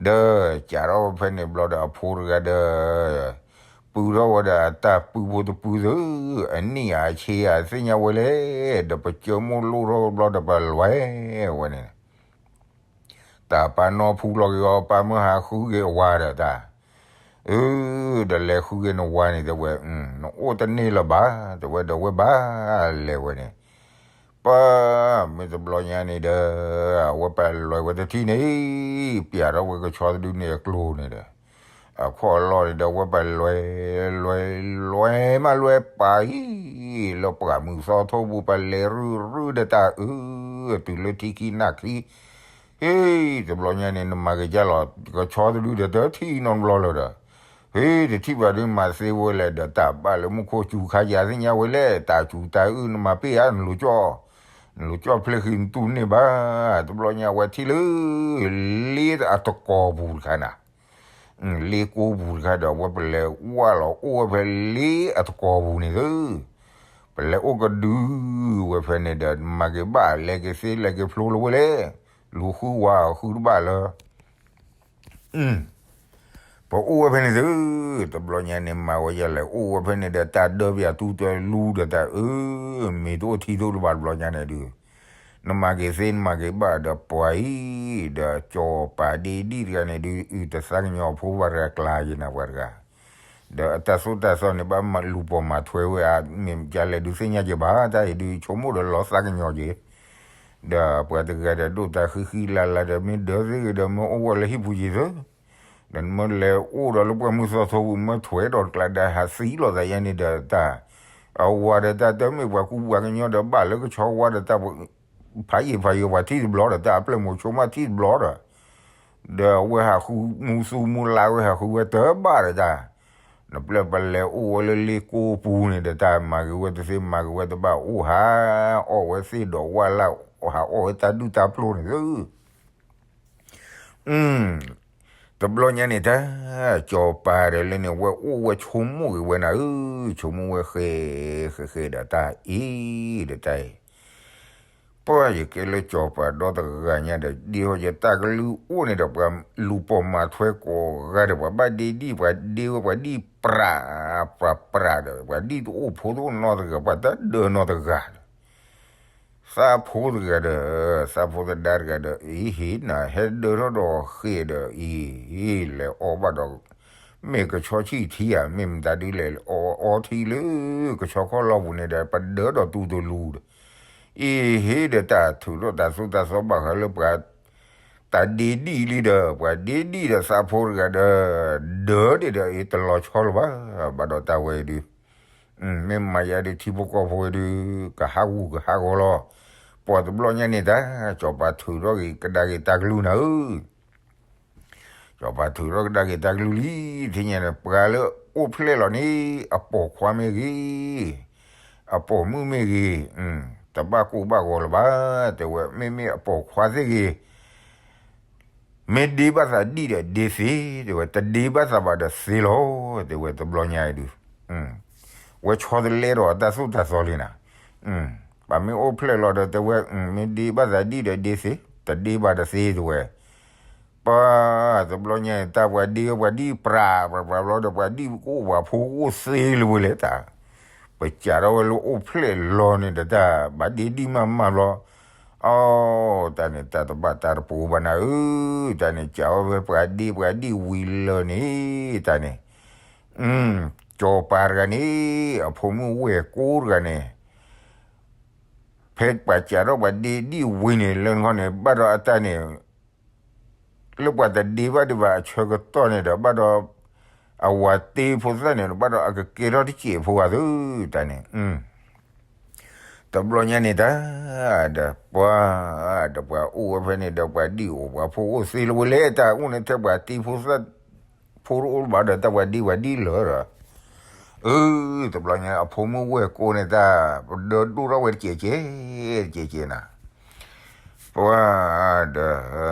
ဒီးစးထီၣ်ဝဲဖဲန့ၣ်ဘျီဒီးအဖိတဂၤဒီး ပုၢ်ထီၣ်ဝဲဒီးအတၢ်ပုၢ်ဖိတပုၢ်သု, အနံၣ်အဆ့အသ့ၣ်ညါဝဲလဲၣ်, ဒီးပကၢမိၢ်လိၣ်ထီၣ်ဘျီဒီးပလွဲဝဲန့ၣ် တၢ်ပာ်နီၣ်ဖူလီၤက့ၤအီၤ ပၢ်မၢဟးဃုက့ၤအဝၤဒီးတၢ်, အၢ ဒီးလဲၤဃုက့ၤနဝၤန့ၣ် တဲဝဲ, နအိၣ်တန့ၢ်လၢၤဘၣ်, တဲဝဲ ဒီးဝဲဘၣ်လဲၤဝဲန့ၣ်, ပၢ် မ့ၢ်တဘျီညါန့ၣ်ဒီး အဝဲပလွဲဝဲတထံၣ်န့ၣ်, ပျးထီၣ်ဝဲကဆီတဒုန့ၣ်အကျိၤန့ၣ်ဒီး အခီၣ်အလီၢ်န့ၣ်ဒီး အဝဲပလွဲ လွဲ လွဲမးလွဲပာ်အံၤ လၢပှၢ်မုၢ်သီထိပူၤ ပလဲၤရုၢ်ရုၢ်ဒီးတၢ်အၢ, တုၤလၢထံခံနၢ်ခံ ဟ့ၣ် တဘျီညါန့ၣ် နမၤက့ၤကၢ်လီၤ ကဆီတဒုဒီး တထံၣ်နီတဘျီလၢၤဒီး, ဟ့ၣ် တထံၣ်ဘၣ်ဒုးမၤသ့ဝဲလဲၣ်ဒီး တၢ်ဘၣ်လၢမူခိၣ်စူၤခါယၤသ့ၣ်ညါဝဲလဲၣ်, တၢ်စူၤတၢ်အုၣ်နမၤပ့ၢ်ဧါ နလိၤကၠီၣ်, နလိၤကၠီၣ်ဖျ့ဃံနတူၢ်န့ၢ်ဘၣ်, တဘျီညါဝဲထံၣ်လၢ လ့အတကီၢ်ပူၤတခါနၤ လ့ကိပူၤတခါဒီး အဝဲပလဲၤဝၢ်လီၤအိၣ်ဝဲဖဲလ့အတကီၢ်ပူၤန့ၣ်သု, ပလဲၤအိၣ်ကဒုဝဲဖဲန့ၣ်ဒီး မၤက့ၤဘၣ်လဲၤက့ၤသ့လဲၤက့ၤဖျိလၢၤဝဲလဲၣ်, လူၤဃုဝၤဃုတဘၣ်လၢ ပအိၣ်ဝဲဖဲန့ၣ်သု, တဘျီညါန့ၣ် မၤဝဲယလဲၤအိၣ်ဝဲဖဲန့ၣ်ဒီး တၢ်ဒၢပယၤတူၢ်တလူဒီးတၢ်အၢ, မ့ၢ်တအိၣ်ထံသိၣ်တဘၣ်တဘျီညါန့ၣ်ဒုး, နမၤက့ၤသ့နမၤက့ၤဘၣ်ဒီးပှၤအံၤ, ဒီးကၠီၤပၤဒ့ဒံၣ်တဂၤန့ၣ်ဒုး အုၣ်တသးကညီၤဖိဘၣ်တဂၤကျါယံၤနၤပှၤတဂၤ ဒီးအတၢ်သိၣ်တၢ်သီန့ၣ် ဘၣ်မၤလူၤပိာ်မၤထွဲဝဲဧါ, မ့ၢ်ကလဲၤဒုးသ့ၣ်ညါက့ၤဘၣ်, တၢ်အံၤဒုးဆိကမိၣ်ဒီးလီၤသးကညီၤက့ၤ, ဒီးပှၤတဂၤဒီးဒိၣ်တၢ်ဃံဃံလၤလၤဒီး မ့ၢ်ဒၢသ့ဂ့ၤဒီး မ့ၢ်အိၣ်ဝဲလၢဟံၣ်ပူၤယံၤသု, ဒီးနမ့ၢ်လဲၤအိၣ်ဒီးလၢပှၢ်မုၢ်သီထိပူၤ မ့ၢ်ထွဲဒီးတကျါဒီး ဟးသံလီၤသးယါန့ၣ်ဒီးတၢ်, အဝၤဒီးတၢ်တမ့ၢ်ပှၤကူပှၤကညီဒီး ဘၣ်လၢကဆီဝါဒီးတၢ် ဖးယံာ်ဖးယံာ်ပှၤထံၣ်တဘျီဒီး တၢ်အပျဲၢ်မိၤဆိမးထံၣ်တဘျီဒီး, ဒီးအဝဲဟးဃုမူသူမူလါဝဲဟးဃုဝဲတဘၣ်ဒီးတၢ်, နပျဲၢ်ပလဲၤအိၣ်ဝဲလၢလ့ကိပူၤန့ၣ်ဒီး တၢ်မၤက့ၤဝဲတသ့မၤက့ၤဝဲတဘၣ်အိၣ်ဟး, အီၣ်ဝဲသ့ၣ်ဒီးဝၣ်လၢ် ဟးအီၣ်ဝဲတၢ်ဒုၣ်တၢ်ပျိၢ်န့ၣ်သု တဘျီညါန့ၣ်တၢ်, ကၠီၤပၤဒီးလၢန့ၣ် ဝဲအိၣ်ဝဲဆိကမိၣ်က့ၤဝဲနၤဧၢ, ဆိကမိၣ်ဝဲဃဲ, ဃဲဃဲဒီးတၢ်အံၤဒီးတၢ်အံၤ, ပှၢ်ယကဲလၢကၠီၤပၤဒီတဂၤညါဒီး ဒ်ဟီယတၢ်ကလုၢ်အိၣ်န့ၣ်ဒီး ပှၤလူၤပိာ်မၤထွဲကိးဂၤဒီး ပှၤဘၣ်ဒ့ဒံၣ် ပှၤဒ့ဝဲပှၤဒံၣ်ပြး, ပြးပြးဒီး ပှၤဒံၣ်တအိၣ်ဖိတအိၣ်နီတဂၤ ပှၤတဒၢနီတဂၤဒီး သးဖိတဂၤဒီး သးဖိသဒါတဂၤဒီး အံၤဟ့ၣ်နၤ ဟဲဒၢထီၣ်ဒီးဃဲဒီး အံၤ လဲၤအီဘၣ်ဒီး မ့ၢ်ကဆီဆံၣ်ထံဧါ မ့ၢ်မတၤဒုလဲၣ် အီအီထံလၢ ကဆီခီၣ်လီၢ်ပူၤန့ၣ်ဒီး ပဒၢဒီးတူၢ်တလူဒီး အံၤဟ့ၣ်ဒီးတၢ်ထုးထီၣ်တၢ်သိၣ်တၢ်သီဘၣ်ဃးလၢပှၤ တၢ်ဒ့ဒံၣ်လံဒီး ပှၤဒ့ဒံၣ်ဒီးသးဖိတဂၤဒီး ဒၢဒံးဒီး အံၤတလီၤဆီလၢၤဘၣ် ဘၣ်ဒီးတၢ်ဝဲအံၤဒုး မ့ၢ်မၤယါဒုး ထံဖိကီၢ်ဖိဝဲဒုး ကဟးဂူာ်ကဟးဂီၤလီၤ. ပှၤတဘျီညါန့ၣ်တၢ် ကၠီၤပၤထုးထီၣ်က့ၤကဒါက့ၤတၢ်ကလုၢ်နၤဧၢ, စီၤပၤထုးထီၣ်ကဒါက့ၤတၢ်ကလုၢ်လံ, ထံၣ်ညါန့ၣ် ပှၤလၢအိၣ်ဖျဲၣ်လီၤန့ၣ် အပိာ်ခွါမ့ၢ်ဂ့ၤ, အပိာ်မုၣ်မ့ၢ်ဂ့ၤ, တဘၣ်ကိၢ်ဘၣ်ဂီၤလၢၤဘၣ်, တဲဝဲ မ့မ့ၢ်အပိာ်ခွါသ့ၣ်ဂ့ၤ မ့ၢ်ဒ့ဘၣ်သးဒံၣ်ဒီးဒ့သ့, တဲဝဲ တဒ့ဘၣ်သးဘၣ်ဒီးသ့လီၤ, တဲဝဲ တဘျီညါအံၤဒုး, ဝဲဆီတလဲဒီးတၢ်သိၣ်တၢ်သီလံနၤ, ပှၤမ့ၢ်အိၣ်ဖျဲၣ်လီၤဒီးတဲဝဲ, မ့ၢ်ဒ့ဘၣ်သးဒံၣ်ဒီးဒ့သ့, တဒ့ဘၣ်တသ့ တဲဝဲ, ပှၤ တဘျီညါအံၤ တၢ်ပှၤဒ့ပှၤဒံၣ်ပြးပြးပြးဘျီဒီး ပှၤဒံၣ်ကအိၣ်ပှၤဖိကအိၣ်သ့လၢၤဝဲလဲၣ်တၢ်, ပစးထီၣ်ဝဲလၢအိၣ်ဖျဲၣ်လီၤန့ၣ်ဒီး တၢ်ဘၣ်ဒ့ဒံၣ်မးမးဘျီ အိ တၢ်န့ၣ် တၢ်တဘၣ်တၢ်တပူၤဘၣ်နၤဧၢ, တၢ်န့ၣ် စးဝဲဖဲပှၤဒ့ပှၤဒံၣ်ဝံၤလၢာ်န့ၣ်, တၢ်န့ၣ်, စီၤပၤတဂၤန့ၣ်, အဖိမုၣ်ဝဲၢ်ကိတဂၤန့ၣ်, ဖဲပှၤစးထီၣ်ပှၤဒ့ဒံၣ်ဝံၤန့ၣ် လၢနခီန့ၣ် ဘၣ်ဒီးအတၢ်န့ၣ် လၢပှၤတဒ့ဘၣ်ဒံးဘၣ်အဆၢကတီၢ်န့ၣ်ဒီး ဘၣ်ဒီး အဝၤတ့ဖိသၣ်န့ၣ် ဘၣ်ဒီးအကကဲထီၣ်တစဲးဖိဂၤသု, တၢ်န့ၣ်, တဘျီညါန့ၣ်တၢ်, ဒီးပှၤ, ဒီးပှၤအိၣ်ဝဲဖဲန့ၣ်ဒီး ပှၤဒံၣ်အိၣ်ပှၤဖိအိၣ်သ့လၢၤဝဲလဲၣ်, တၢ်အိၣ်န့ၣ်ထဲပှၤတ့ဖိသၣ်, ဖိတအိၣ်ဘၣ်ဒီး တၢ်ပှၤဒ့ပှၤဒံၣ်လၢာ်ဒီး, အၢ, တဘျီညါအဖိမုၣ်ဝဲၢ်ကိန့ၣ် တၢ်ပဒၢဒိၣ်ထီၣ်ဝဲတကဲးကဲး, တကဲးကဲးနၤ ပှၤ, ဒီး,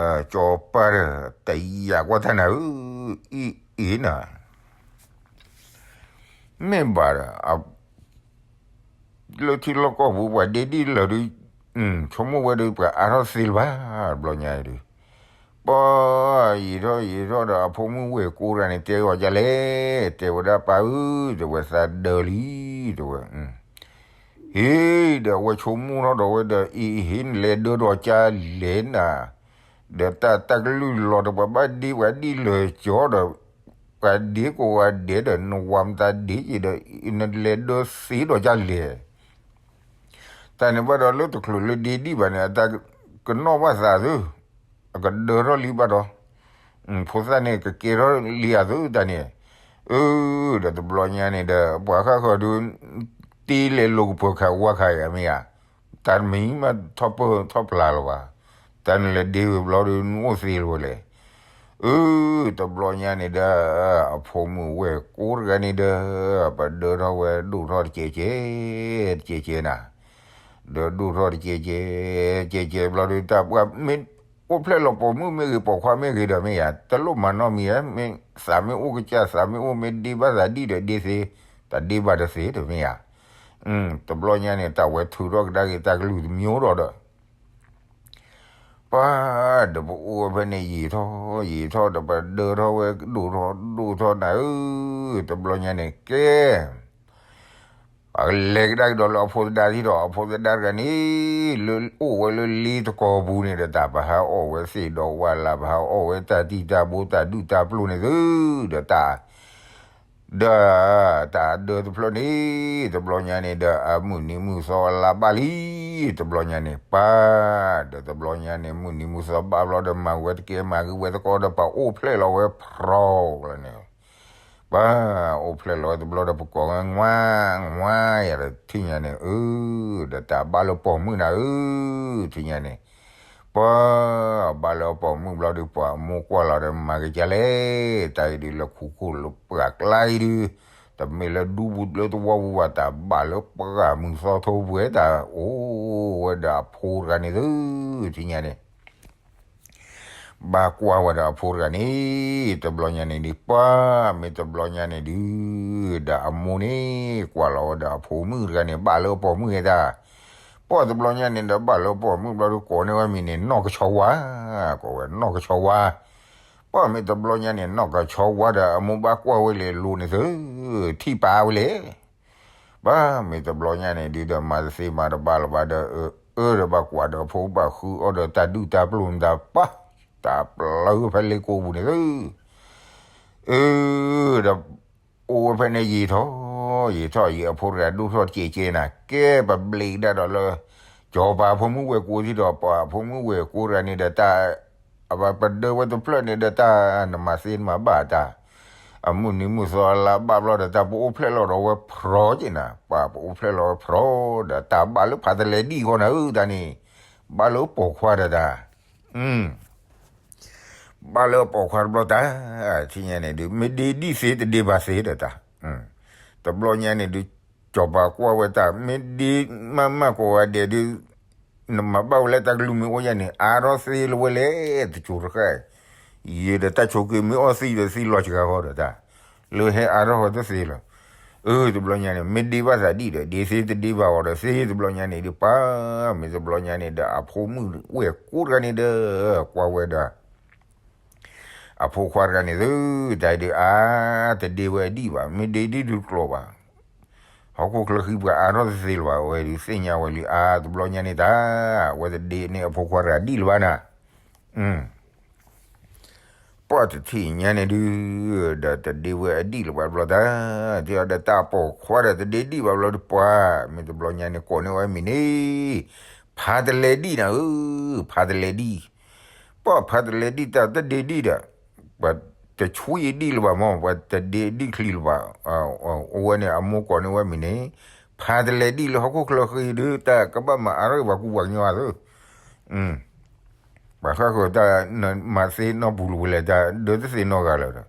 စီၤပၤဒီး, တယာ်ကွၢ်တၢ်နၤဧၢ, အံၤအံၤနၤ, မ့ၢ်ဘၣ်ဒီး, လၢထံလီၢ်ကီၢ်ပူၤ ပှၤဒ့ဒံၣ်လၢာ်ဒီး, ဆိကမိၣ်ဝဲဒီး ပှၤအါထီၣ်သ့လၢၤဘၣ်, တဘျီညါအံၤဒီး, ပှၤ, ယံာ်ထီၣ်ယံာ်ထီၣ်ဒီး အဖိမုၣ်ဝဲၢ်ကိတဂၤန့ၣ် တဲအီၤဒ်လဲၣ်, တဲဝဲဒၣ်ပၢ်ဧၢ, တဲဝဲသးဒၢလံ, တဲဝဲ ဟ့ၣ်, ဒီးအဝဲဆိကမိၣ်ထီၣ်ဒီးဝဲဒီး အံၤဟ့ၣ်နလဲၤဒၢထီၣ်ကၢ်လဲၣ်နၤ, ဒီးတၢ်တၢ်ကလုၢ်လီၤဒီး ပှၤဘၣ်ဒ့ပှၤဒံၣ်လၢာ်ကၠီဒီး, ပှၤဒ့ကိးဂၤဒဲးဒီး နဝၤမတၤဒ့က့ၤဒီး နလဲၤဒၢသ့ဒီးကၢ်လဲၣ်, တၢ်န့ၣ်ဘၣ်ဒီးလၢတချုးလၢဒ့ဒံၣ်ဘၣ်န့ၣ် အတၢ်ကနီၣ်ဘၣ်သးသု, အကဒၢထီၣ်လံဘၣ်ဒီး ဖိသၣ်န့ၣ် ကကဲထီၣ်လံအသုတၢ်န့ၣ်, အၢ, ဒီးတဘျီညါန့ၣ်ဒီး ပှၤဃၣ်ဃၢၤဒီး, တ့လဲၤလိာ်ကပၢၤခးဝါခးယၤမ့ၢ်ဧါ, တၢ်တမံၤမးထီၣ်ပၢၢ်ထီၣ်ပျၢ်လၢၤဘၣ်, တၢ်နလဲၤဒ့ဝဲဘျီဒီး နအိၣ်သ့လၢၤဝဲလဲၣ်, အၢ, တဘျီညါန့ၣ်ဒီး, အဖိမုၣ်ဝဲၢ်ကိတဂၤန့ၣ်ဒီး, ပဒၢထီၣ်ဝဲဒိၣ်ထီၣ်တကဲးကဲး, တကဲးကဲးနၤ, ဒီးဒိၣ်ထီၣ်တကဲးကဲး, ကဲးကဲးဘျီဒီး တၢ်ပှၤမ့ၢ်အိၣ်ဖျဲၣ်လီၤပိာ်မုၣ်မ့ၢ်ဂ့ၤ ပိာ်ခွါမ့ၢ်ဂ့ၤဒီးမ့ၢ်ယၤ တလိၣ်မၤနီၣ်မံၤဧါ, မ့ၢ်သးမ့ၢ်အိၣ်ကစၢ် သးမ့ၢ်အိၣ်မ့ၢ်ဒ့ဘၣ်သးဒံၣ်ဒီးဒ့သ့, တၢ်ဒ့ဘၣ်တသ့ဒီးမ့ၢ်ယၤ, တဘျီညါန့ၣ် တၢ်ဝဲထုးထီၣ်ကဒါက့ၤတၢ်ကလုၢ်တမျိုးဒီးဒီး ပှၤ, ဒီးပအိၣ်ဝဲဖဲန့ၣ်ယံာ်ထီၣ်, ယံာ်ထီၣ်ဒီးပဒၢထီၣ်ဝဲဒိၣ်ထီၣ်ဒိၣ်ထီၣ်နၤဧၢ, တဘျီညါန့ၣ်ကဲ အလဲၤကဒါက့ၤဒီးလၢအဖိသဒါထံၣ်ဒီး အဖိသဒါတဂၤန့ၣ်, လၢအိၣ်ဝဲလၢလ့တကီၢ်ပူၤန့ၣ်ဒီး တၢ်ပဟးအီၣ်ဝဲသ့ၣ်ဒီးဝါလၢ် ပဟးအီၣ်ဝဲတၢ်တံၢ်တၢ်ဘိတၢ်ဒူၣ်တၢ်ပျိၢ်န့ၣ်သု, ဒီးတၢ် ဒီး, တၢ်ဒၢတဖျၢၣ်န့ၣ်, တဘျီညါန့ၣ်ဒီး အမုၢ်နံၤမုၢ်သီအလါဘၣ်လံ, တဘျီညါန့ၣ် ပၢ်, ဒီးတဘျီညါန့ၣ် မုၢ်နံၤမုၢ်သီဘၣ်ဘျီဒီး မၤဝဲတကဲမၤဂ့ၤဝဲတကီဒီး ပှၤအိၣ်ဖျဲၣ်လီၤဝဲဖြီလီၤန့ၣ်, ပၢ်, အိၣ်ဖျဲၣ်လီၤဝဲတဘျီဒီး ပကိးဝဲ ငွါ, ငွါယၤဒီး ထံၣ်ညါန့ၣ်, အၢ, ဒီးတၢ်ဘၣ်လၢပိာ်မုၣ်နၤဧၢ, ထံၣ်ညါန့ၣ် ပှၤ, ဘၣ်လၢပိာ်မုၣ်ဘျီဒီး ပှၤအမိၢ်ကွၢ်လီၤဒီး မၤက့ၤကလဲၣ်, တၢ်အံၤဒုးလၢခူခိၣ်လၢပှၢ်ကျါအံၤဒုး, တမ့ၢ်လၢဒူပူၤလၢသဝီပူၤဘၣ်, တၢ်ဘၣ်လၢပှၢ်မုၢ်သီထိပှဲၤ တၢ်အိၣ်ဝဲဒီးအဖိတဂၤန့ၣ်သု, ထံၣ်ညါန့ၣ် ဘၣ်ကွၢ်ဝဲဒီးအဖိတဂၤန့ၣ်, တဘျီညါန့ၣ်ဒုး ပှၤ, မ့ၢ်တဘျီညါန့ၣ်ဒုး, ဒီးအမိၢ်န့ၣ် ကွၢ်လီၤဝဲဒီးအဖိမုၣ်တဂၤန့ၣ် ဘၣ်လၢအပိာ်မုၣ်ဝဲဒၣ်, ပှၤတဘျီညါန့ၣ်ဒီး ဘၣ်လၢအပိာ်မုၣ်ဘျီဒီး ကိးန့ၢ်ဝဲမံၤန့ၣ် နီၢ်ကဆီဝါ, ကိးဝဲနီၢ်ကဆီဝါ, ပှၤမ့ၢ်တဘျီညါန့ၣ် နီၢ်ကဆီဝါဒီးအမိၢ်ဘၣ်ကွၢ်ဝဲလဲၤလိၤန့ၣ်သု, ထံၣ်ပာ်ဝဲလဲၣ် ဘၣ်မ့ၢ်တဘျီညါန့ၣ်ဒုးဒီး မၤတသ့မၤတဘၣ်လၢၤဘၣ်ဒီး အၢ ဒီးဘၣ်ကွၢ်ဒီးဖိဘၣ်ဃုအီၣ်ဒီးတၢ်ဒူၣ်တၢ်ပျိၢ်န့ၣ်ဒီး ပှၤ, တၢ်ပျၢၤဖဲလ့ကိပူၤန့ၣ်သု, အၢ, ဒီး, အိၣ်ဝဲဖဲန့ၣ်ယံာ်ထီၣ်, ယံာ်ထီၣ်ယံာ် အဖိတဂၤဒိၣ်ထီၣ်တကဲးကဲးနၤ, ကဲပဘျ့ကဒါဒီးလၢ စီၤပၤဖိမုၣ်ဝဲၢ်ကိတဂၤဒီး ပှၤဖိမုၣ်ဝဲၢ်ကိတဂၤန့ၣ်ဒီးတၢ် အဝဲပဒၢဝဲတဖျၢၣ်န့ၣ်ဒီးတၢ်နမၤသ့နမၤဘၣ်တၢ်, အမုၢ်နံၤမုၢ်သီလါဘၣ်ဘျီဒီး တၢ်ပအိၣ်ဖျဲၣ်လီၤဒီးဝဲဖြီက့ၤနၤ, ပှၤပအိၣ်ဖျဲၣ်လီၤဝဲဖြီဒီး တၢ်ဘၣ်လၢဖးတလဲဒံၣ်ဃီနၤဧၢ တၢ်န့ၣ်, ဘၣ်လၢပိာ်ခွါဒီးတၢ်, အၢ, ဘၣ်လၢအပိာ်ခွါတဘျီတၢ်, ထံၣ်ညါန့ၣ်ဒုး မ့ၢ်ဒ့ဒံၣ်သ့တဒ့ဘၣ်သ့ဒီးတၢ်, တဘျီညါန့ၣ်ဒုး ကၠီၤပၤကွၢ်ဝဲတၢ် မ့ၢ်ဒ့မးမးကိးဂၤဒဲးဒုး နမၤဘၣ်ဝဲလၢတၢ်ကလုၢ်မ့ၢ်အိၣ်ညါန့ၣ် အါထီၣ်သ့လၢၤဝဲလဲၣ် တစိၤတဃၣ်, ယံာ်ဒီးတၢ်ဆိးက့မ့ၢ်အီၣ်သံဒီးသံလီၤစှၤဃီဒီးတၢ်, လၢဟဲအါထီၣ်ဃီတသ့လီၤ. အၢ တဘျီညါန့ၣ် မ့ၢ်ဒ့ဘၣ်သးဒံၣ်ဒီး ဒ့သ့တဒ့ဘၣ်အီၤဒီးသ့ တဘျီညါန့ၣ်ဒုး ပၢ် မ့ၢ်တဘျီညါန့ၣ်ဒီး အဖိမုၣ်ဝဲၢ်ကိးတဂၤန့ၣ်ဒီး ကွၢ်ဝဲဒီး အဖိခွါတဂၤန့ၣ်သု, တၢ်ဒုးအါ တဒ့ဝဲအဒံၣ်ဘၣ် မ့ၢ်ဒ့ဒံၣ်ဒုးကျိၤဘၣ်, ဟီၣ်ခိၣ်ချၢဃံပှၤအါထီၣ်တသ့လၢၤဘၣ် အဝဲဒုးသ့ၣ်ညါဝဲလံ အါ တဘျီညါန့ၣ်တၢ်, အဝဲတဒ့န့ၢ်အဖိခွါတဂၤဒံၣ်လၢၤဘၣ်နၤ, ပှၢ်တထံၣ်ညါန့ၣ်ဒုး, ဒီးတဒ့ဝဲအဒံၣ်လၢၤဘၣ်တဘျီတၢ်, တဲအီၤဒီးတၢ်ပိာ်ခွါဒီးတဒ့ဒံၣ်ဘၣ်ဘျီတပှၢ်, မ့ၢ်တဘျီညါန့ၣ်ကိးန့ၢ်ဝဲမံၤန့ၣ်, ဖးတလဲဒံၣ်နၤဧၢ, ဖးတလဲဒံၣ် ပှၢ်ဖးတလဲဒံၣ်တၢ်တဒ့ဒံၣ်ဒီး, ပှၤတဆွံအဒံၣ်လၢၤဘၣ်မၢ် ပှၤတဒ့ဒံၣ်ချံလၢၤဘၣ်, အဝဲန့ၣ်အမိၢ်ကိးန့ၢ်ဝဲမံၤန့ၣ်, ဖးတလဲဒံၣ်လၢဟီၣ်ခိၣ်ချၢဃံဒုး တၢ်ကဘၣ်မၤအါထီၣ်က့ၤပှၤကူပှၤကညီအသၢ ပှၤဃၣ်ဃၢၤတၢ် မၤသ့နီၢ်ပူၤလၢၤဝဲလဲၣ် တၢ်ဒၢတသ့နီတဂၤလၢၤဒီး,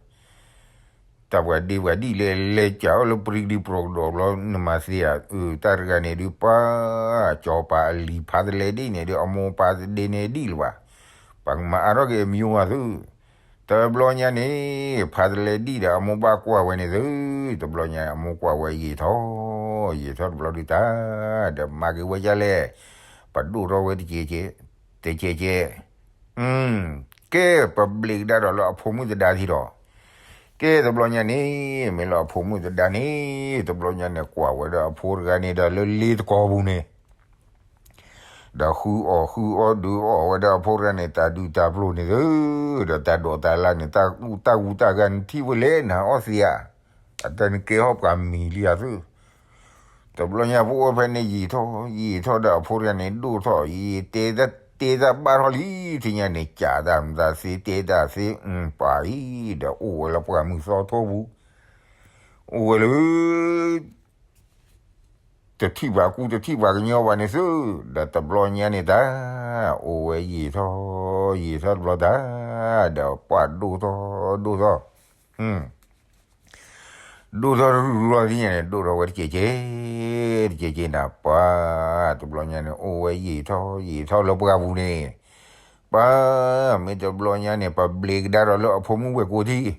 တၢ်ပှၤဒ့ပှၤဒံၣ်လဲၣ် လဲၤကးအီၤလၢပရံဒံပြိးကဒီးဘျီ နမၤသ့ဧါ, အၢ တၢ်တဂၤန့ၣ်ဒုး ပှၢ် ကၠီၤပၤအလံၤဖးတလဲဒံၣ်န့ၣ်ဒုး အမိၢ်ပၢ်တဒ့န့ၢ်ဒံၣ်လၢၤဘၣ်, ပှၤကမၤအါထီၣ်က့ၤအမံၤဝဲသု, တဘျီညါန့ၣ်, ဖးတလဲဒံၣ်ဒီးအမိၢ်ဘၣ်ကွၢ်ဝဲန့ၣ်သု, တဘျီညါအမိၢ်ကွၢ်ဝဲယံာ်ထီၣ်, ယံာ်ထီၣ်တဘျီဒုးတၢ်, ဒီးမၤက့ၤဝဲဒ်လဲၣ်, ပဒိၣ်ထီၣ်ဝဲတကဲးကဲး, တကဲးကဲး ကဲ ပဘျ့ကဒါဒီးလၢအဖိမုၣ်သဒါထံဒီး, ကဲတဘျီညါန့ၣ်, မ့ၢ်လၢအဖိမုၣ်သဒါန့ၣ်, တဘျီညါန့ၣ် ကွၢ်ဝဲဒီးအဖိတဂၤန့ၣ်ဒီးလၢလ့တကီၢ်ပူၤန့ၣ်, ဒီးဃုအီၣ်ဃုအီဒုးအီၣ်ဝဲဒီးအဖိတဂၤန့ၣ် တၢ်ဒုၣ်တၢ်ပျိၢ်န့ၣ်သု, ဒီးတၢ်ဒိးတၢ်လၢ်န့ၣ် တၢ်ကူတၢ်ဂၤန့ၣ်ထံၣ်ဝဲလဲၣ်နၤအီၣ်သံဧါ, အတၢ်နကဲဟီၣ်ပှၤမံၤလံဧါသု တဘျီညါပအိၣ်ဖဲန့ၣ်ယံာ်ထီၣ်, ယံာ်ထီၣ်ဒီးအဖိတဂၤန့ၣ်ဒိၣ်ထီၣ်, ယတဲတၢ်ဘၣ်ထီၣ်လံ, ထံၣ်ညါန့ၣ် ကးတၢ်မတၤသ့တဲတၢ်သ့, ပှၤအံၤ, ဒီးအိၣ်ဝဲလၢပှၢ်မုၢ်သီထိပူၤ, အိၣ်ဝဲလၢ တထံၣ်ပှၤကူတထံၣ်ပှၤကညီဘၣ်န့ၣ်သု, ဒီးတဘျီညါန့ၣ်တၢ်, အိၣ်ဝဲယံာ်ထီၣ်, ယံာ်ထီၣ်တဘျီတၢ်, ဒီးပှၢ်ဒိၣ်ထီၣ်, ဒိၣ်ထီၣ် ဒိၣ်ထီၣ်တရူၢ်ရူၢ်လီၤသ့ၣ်ညါန့ၣ် ဒိၣ်ထီၣ်ဝဲတကဲးကဲး, တကဲးကဲးနၤပှၤ, တဘျီညါန့ၣ် အိၣ်ဝဲယံာ်ထီၣ်ယံာ်ထီၣ်လၢပှၢ်ပူၤန့ၣ်, ပှၤ, မ့ၢ်တဘျီညါန့ၣ် ပဘျ့ကဒါဒီးလၢအဖိမုၣ်ဝဲၢ်ကိးထံၣ်,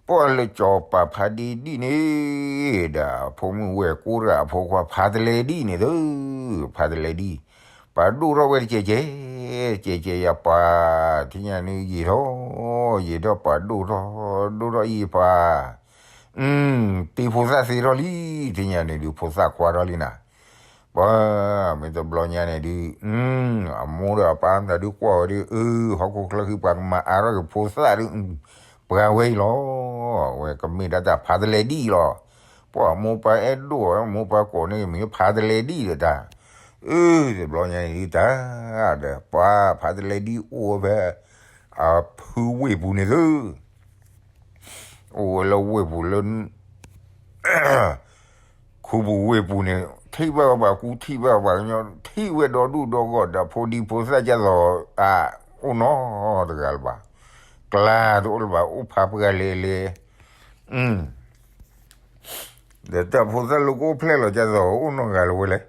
ပှၢ်လၢကၠီၤပၤဖးဒ့ဒံၣ်န့ၣ်, ဒီးအဖိမုၣ်ဝဲၢ်ကိးတဂၤအဖိခွါဖးတလဲဒံၣ်န့ၣ်သု, ဖးတလဲဒံၣ်, ပှၤဒိၣ်ထီၣ်ဝဲတကဲးကဲး, ကဲးကဲးယၤပှၤ, ထံၣ်ညါန့ၣ်ယံာ်ထီၣ်, ယံာ်ထီၣ်ပှၤဒိၣ်ထီၣ်, ဒိၣ်ထီၣ်ယံာ်ပှၤ, တ့ဖိသၣ်သ့ထီၣ်လံ, ထံၣ်ညါန့ၣ်ဒုးဖိသၣ်ခွါထီၣ်လံနၤ, ပှၤ, မ့ၢ်တဘျီညါန့ၣ်ဒုး, အမိၢ်ဒီးအပၢ်မတၤဒုးကွၢ်ဝဲဒုး, အၢ ဟီၣ်ခိၣ်ချၢဃံပှၤကမၤအါထီၣ်က့ၤဖိသၣ်ဒုး, ပှၤဝဲအံၤလီၤ, ဝဲကမ့ၢ်ဒၣ်တၢ်ဖးတလဲဒံၣ်လီၤ, ပှၤအမိၢ်ပၢ်အဲၣ်ဒိၣ်ဝဲ အမိၢ်ပၢ်ကိးန့ၢ်မံၤဖးတလဲဒံၣ်ဒီးတၢ်, အၢ တဘျီညါန့ၣ်ဒုးတၢ်, ဒီးပှၤဖးတလဲဒံၣ်အိၣ်ဝဲဖဲ, အဖုဝ့ၢ်ပူၤန့ၣ်သု, အိၣ်ဝဲလၢဝ့ၢ်ပူၤလၢ ခူပူၤဝ့ၢ်ပူၤန့ၣ် ထံၣ်ဘၣ်ပှၤကူထံၣ်ဘၣ် ပှၤကညီထံၣ်ဝဲဒီဒူၣ်ဒီဂီၢ်ဒီးဖိဒံဖိသၣ်ကၢ်သိး, အအိၣ်နီတဂၤလၢၤဘၣ်, ကျါတအိၣ်လၢၤဘၣ် အိၣ်ဖးပှၢ်လဲၤလဲၤ, ဒီးတၢ်ဖိသၣ်လၢကအိၣ်ဖျဲၣ်လီၤကၢ်သိး အိၣ်နီတဂၤလၢၤဝဲလဲၣ်,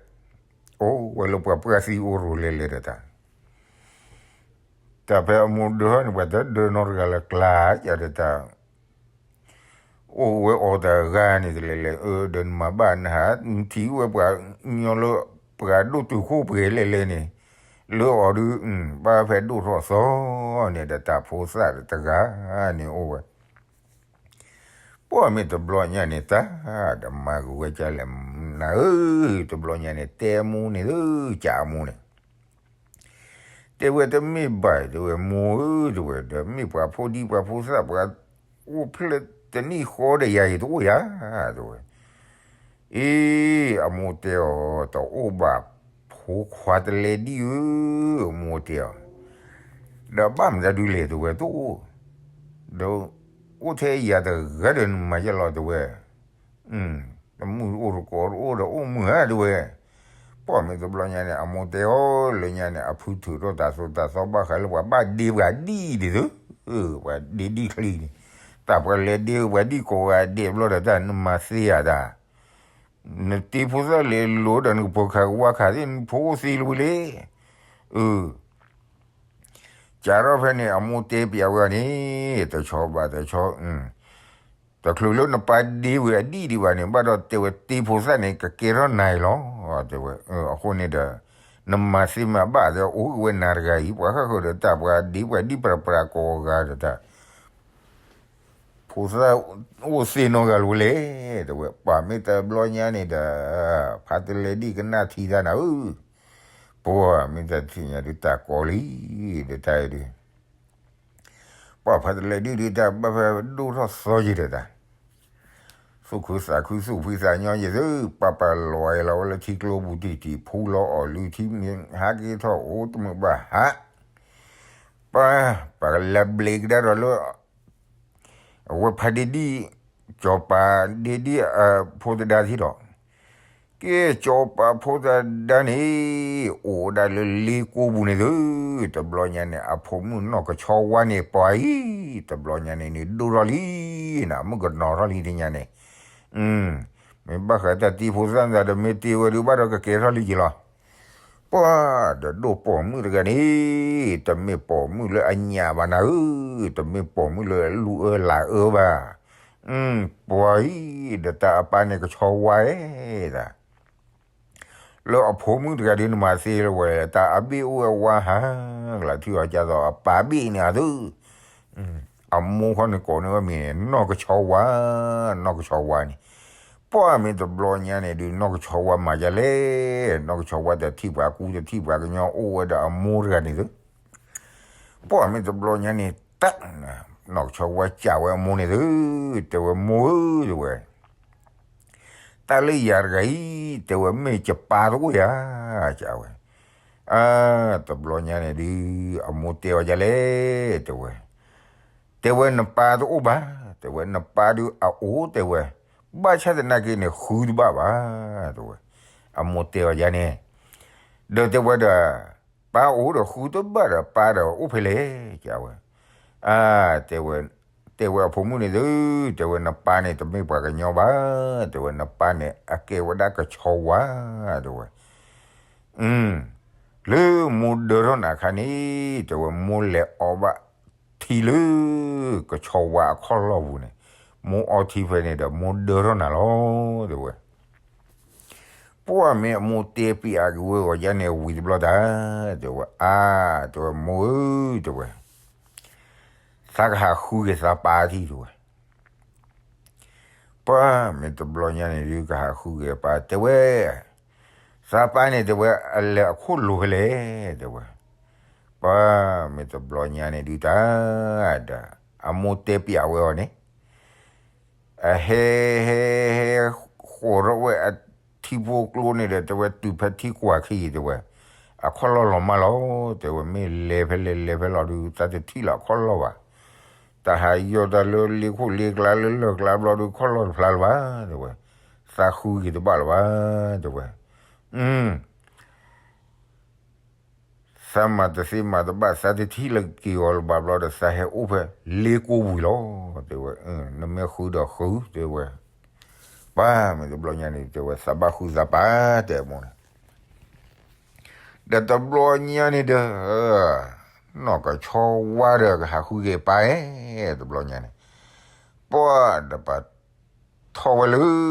အိၣ်ဝဲလၢပှၤပှၢ်သံအိၣ်ရိၤလဲၤလဲၤဒီးတၢ် တၢ်ဖဲအမိၢ်ဒၢန့ၣ် ပှၤတဒၢနီတဂၤလၢၤကျါ ယၤဒီးတၢ်, အိၣ်ဝဲအီၤတဂၤန့ၣ်တလဲၤလဲၤ, အၢ ဒီးနမၤဘၣ်နဟး နထံၣ်ဝဲပှၤကညီလၢ ပှၤဒိၣ်တုာ်ခိၣ်ပှဲၤလဲၤလဲၤန့ၣ်, လၢအီၤဒုး, ဘၣ်ဖဲဒိၣ်ထီၣ်သီန့ၣ်ဒီးတၢ်ဖိသၣ်တဂၤန့ၣ်အိၣ်ဝဲ ပှၢ်မ့ၢ်တဘျီညါန့ၣ်တၢ်, ဒီးမၤကဝဲကလဲၣ်နၤဧၢ, တဘျီညါန့ၣ် တဲအမိၢ်န့ၣ်ဧၢ, ကးအမိၢ်န့ၣ်, တဲဝဲတမ့ၢ်ဘၣ် တဲဝဲမိၢ်ဧၢ, တဲဝဲ ဒီးမ့ၢ်ပှၤဖိဒံပှၤဖိသၣ်ပှၤ, အိၣ်ဖျဲၣ်တနံၣ်ဃီဒီးယၤအံၤတအိၣ်ယၤ, တဲဝဲ အ့ အမိၢ်တဲအီၤ တအိၣ်ဘၣ် ဖိခွါတလဲဒံၣ်ဧၢ, အမိၢ်တဲအီၤ, ဒီးဘၣ်မတၤဒုလဲၣ် တဲဝဲ တအိၣ်, ဒီးအိၣ်ထဲယၤတဂၤဒီးနမၤယဲလီၤ တဲဝဲ, တမုၢ်အိၣ်တကိးတအိၣ်ဒီးအိၣ်မုာ်ဧါ တဲဝဲ, ပှၢ်မ့ၢ်တဘျီညါန့ၣ် အမိၢ်တဲအီၤလၢညါန့ၣ် အဖုထုးထီၣ်တၢ်သိၣ်တၢ်သီဘၣ်ဃးလၢပှၤဘၣ်ဒ့ပှၤဒံၣ်ဒံးသု, ပှၤဒ့ဒံၣ်ချံန့ၣ်, တၢ်ပှၤလဲၤဒ့ပှၤဒံၣ်ကိးဂၤဒဲးဘျီဒီး တၢ်နမၤသ့ဧါတၢ်, နတ့ဖိသၣ်လဲၤလိၤဒီးနကဖိခါကဝါခါသ့ၣ် နဖိအိၣ်သ့လၢၤဝဲလဲၣ်, အၢ ကးထီၣ်ဖဲန့ၣ် အမိၢ်တဲပျးဝဲအီၤန့ၣ် တဆီဘၣ်တဆီ, တချုးလၢနပၢ်ဒ့ဝဲအဒံၣ်ဒံးဘၣ်န့ၣ် ဘၣ်ဒီးတဲဝဲတ့ဖိသၣ်န့ၣ် ကကဲထီၣ်နၤအံၤလီၤ, တဲဝဲ, အဃိန့ၣ်ဒီး နမၤသ့မၤဘၣ်ဒီး အိၣ်က့ၤဝဲနၤတဂၤအံၤ ပှၤဃၣ်ဃၢၤဒီးတၢ်ပှၤဒ့ပှၤဒံၣ်ပြးပြးကိးဂၤဒီးတၢ် ဖိသၣ်အိၣ်သ့နီတဂၤလၢၤဝဲလဲၣ်, တဲဝဲ, ပှၢ်မ့ၢ်တဘျီညါန့ၣ်ဒီး ဖါတလဲဒံၣ်ကနၣ်ထံတၢ်နၤဧၢ, ပှၢ်မ့ၢ်တထံၣ်ညါဒုးတၢ်ကီလံ, ဒီးတၢ်အံၤဒုး ပှၢ်ဖါတလဲဒံၣ်ဒုးတၢ်ဘၣ်ဖဲဒိၣ်ထီၣ်သီယံၤဒီးတၢ် သူၣ်ခုသးခုသူၣ်ဖှံသးညီယံၤသု, ပၢ်ပၢ်လီၤဝဲလီၤဝဲလၢထံကျိပူၤတံၢ်တံၢ် ဖူလီၤအီၣ်လုၢ်ထံမ့ၢ်ဟးက့ၤထီၣ်အိၣ်တမုာ်ဘၣ်ဟး, ပၢ်ပၢ်ကလဲၤဘျ့ကဒါဒီးလၢ အဝဲဖါဒ့ဒံၣ်, ကၠီၤပၤဒ့ဒံၣ်အဖိသဒါထံဒီး, ကဲကၠီၤပၤဖိသဒါန့ၣ် အိၣ်ဝဲဒၣ်လၢလ့ကိပူၤန့ၣ်သု, တဘျီညါန့ၣ် အဖိမုၣ်နီၢ်ကဆီဝါန့ၣ် ပှၤအံၤ, တဘျီညါန့ၣ်န့ၣ် ဒိၣ်ထီၣ်လံ, နမုၣ်ကနီၤထီၣ်လံတညါန့ၣ်, မ့ၢ်ဘၣ်ဃးတၢ်တ့ဖိသၣ်သးဒီး မ့ၢ်တ့ဝဲဒုးဘၣ်ဒီးကကဲထီၣ်လံက့ၤလီၤ. ပှၢ်ဒီးဒိၣ်ပိာ်မုၣ်တဂၤန့ၣ်, တမ့ၢ်ပိာ်မုၣ်လၢအညၣ်ဘၣ်နၤဧၢ, တမ့ၢ်ပိာ်မုၣ်လၢအလူၢ်အၢလၢ်အၢဘၣ်, ပှၤအံၤ, ဒီးတၢ်အပၢ်န့ၣ်ကဆီဝါဧါ, လၢအဖိမုၣ်တဂၤဒုးနမၤသ့လၢၤဝဲ, တၢ်အဘ့ၣ်အိၣ်ဝဲဝါဟးကလၤထံၣ်အီၤကၢ်သိးအပၢ်ဘ့ၣ်န့ၣ်အသု, အမိၢ်ခီန့ၣ်ကိးန့ၢ်ဝဲမံၤန့ၣ် နီၢ်ကဆီဝါ, နီၢ်ကဆီဝါန့ၣ်, ပှၢ်မ့ၢ်တဘျီညါန့ၣ်ဒုး နီၢ်ကဆီဝါမၤဒ်လဲၣ်, နီၢ်ကဆီဝါတထံၣ်ပှၤကူတထံၣ်ပှၤကညီအိၣ်ဝဲဒီးအမိၢ်တဂၤန့ၣ်သု, ပှၢ်မ့ၢ်တဘျီညါန့ၣ် တၢ်, နီၢ်ကဆီဝါစံးဝဲအမိၢ်န့ၣ်သု, တဲဝဲမိၢ်ဧၢ, တဲဝဲ တၢ်လၢယၤတဂၤအံၤ, တဲဝဲမ့ၢ်ယပၢ်တအိၣ်ဧါ, စံးဝဲ, အၢ, တဘျီညါန့ၣ်ဒုး, အမိၢ်တဲအီၤဒ်လဲၣ်, တဲဝဲ, တဲဝဲနပၢ်တအိၣ်ဘၣ်, တဲဝဲနပၢ်ဒုးအအိၣ်, တဲဝဲ, ဘၣ်ဆၣ်သနာ်က့န့ၣ် ဃုတဘၣ်ဘၣ်, တဲဝဲ, အမိၢ်တဲအီၤဒ်န့ၣ်, ဒီးတဲဝဲဒီး, ပၢ်အိၣ်ဒီးဃုတဘၣ်ဒီး ပၢ်ဒီးအိၣ်ဖဲလဲၣ်, စံးဝဲ, အၢ, တဲဝဲ, တဲဝဲအဖိမုၣ်န့ၣ်သု, တဲဝဲနပၢ်န့ၣ်တမ့ၢ်ပှၤကညီဘၣ်, တဲဝဲနပၢ်န့ၣ်အကဲဝဲဒၣ်ကဆီဝါ, တဲဝဲ, လၢမိၢ်ဒၢထီၣ်နၤအခါန့ၣ်, တဲဝဲမိၢ်လဲၤအီဘၣ်ထံလၢကဆီဝါအခီၣ်လီၢ်ပူၤန့ၣ်, မိၢ်အီထံဖဲန့ၣ်ဒီးမိၢ်ဒၢထီၣ်နၤလီၤ, တဲဝဲ ပှၢ်မ့ၢ်အမိၢ်တဲပံအကဝဲအီၤယါန့ၣ်ဝံၤတဘျီတၢ်, တဲဝဲအါ, တဲဝဲမိၢ်ဧၢ, တဲဝဲ, သးကဟးဃုက့ၤသးပၢ်ထံၣ် တဲဝဲ, ပှၢ်မ့ၢ်တဘျီညါန့ၣ်ဒုးကဟးဃုက့ၤပၢ်, တဲဝဲ, သးပၢ်န့ၣ် တဲဝဲ, အလဲၤအခိၣ်လိၤဖဲလဲၣ်, တဲဝဲ, ပှၢ်မ့ၢ်တဘျီညါန့ၣ်ဒုးတၢ်, ဒီးအမိၢ်တဲပံအဝဲအီၤန့ၣ် အဟဲဟဲဟဲဃီၤထီၣ်ဝဲအထံဖိကျိန့ၣ်ဒီး တဲဝဲတုၤဖဲထံကွၢ်ခံ တဲဝဲ, အခီၣ်လီၢ်လီၤမၢ်လီၤ, တဲဝဲမ့ၢ်လဲၤဖဲလဲၣ်လဲၤဖဲလီၤဒုး သးတထံၣ်လၢအခီၣ်လီၢ်ဘၣ်, တၢ်ဟးယီၢ်တၢ်လၢလ့ခိၣ်လ့ကျါလၢလၢၢ်ကျါဘျီဒုး ခီၣ်လီၢ်တဖျါလၢၤဘၣ်, တဲဝဲ, သးဃုက့ၤတဘၣ်လၢၤဘၣ်, တဲဝဲ, သးမၤတသ့မၤတဘၣ် သးတထံၣ်လၢက့ၤအီၤလၢၤဘၣ်ဘျီဒီး သးဟဲအိၣ်ဖဲလ့ကိပူၤလီၤ, တဲဝဲ, နမ့ၢ်ဃုဒီးဃု, တဲဝဲ, ပှၢ်မ့ၢ်တဘျီညါန့ၣ် တဲဝဲ သးဘၣ်ဃုသးပၢ်, တဲအမိၢ်န့ၣ်, ဒီးတဘျီညါန့ၣ်ဒီး နီၢ်ကဆီဝါဒီးကဟးဃုက့ၤပၢ်, တဘျီညါန့ၣ်, ပှၢ်ဒီးပၢ် ထီၣ်ဝဲလၢ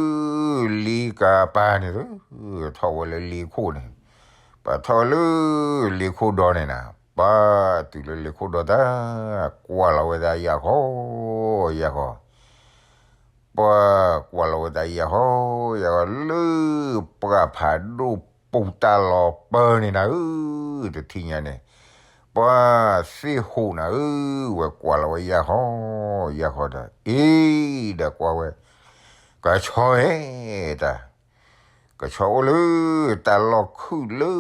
လ့ကပၤန့ၣ်, ထီၣ်ဝဲလၢလ့ခိၣ်န့ၣ်, ပှၤထီၣ်ဝဲလၢလ့ခိၣ်ဒီန့ၣ်နၤ, ပှၢ်တုၤလၢလ့ခိၣ်ဒီတၢ်, ကွၢ်လီၤဝဲဒၣ်ယၢ်ဃီ, ယၢ်ဃီ, ပှၢ်ကွၢ်လီၤဝဲဒၣ်ယၢ်ဃီ, ယၢ်ဃီလၢ ပှၢ်ဖးဒိၣ်ပူၤတၢ်လီၤပၢန့ၣ်နၤဧၢ, တထံၣ်ညါန့ၣ်, ပှၢ်သ့ၣ်ဟိးနၤဧၢ, ဝဲကွၢ်လီၤဝဲယၢ်ဃီ, ယၢ်ဃီဒီး, အ့, ဒီးကွၢ်ဝဲ, ကဆီဧၢ, တၢ်, ကဆီအိၣ်လၢ တၢ်လီၢ်ခုၣ်လၢ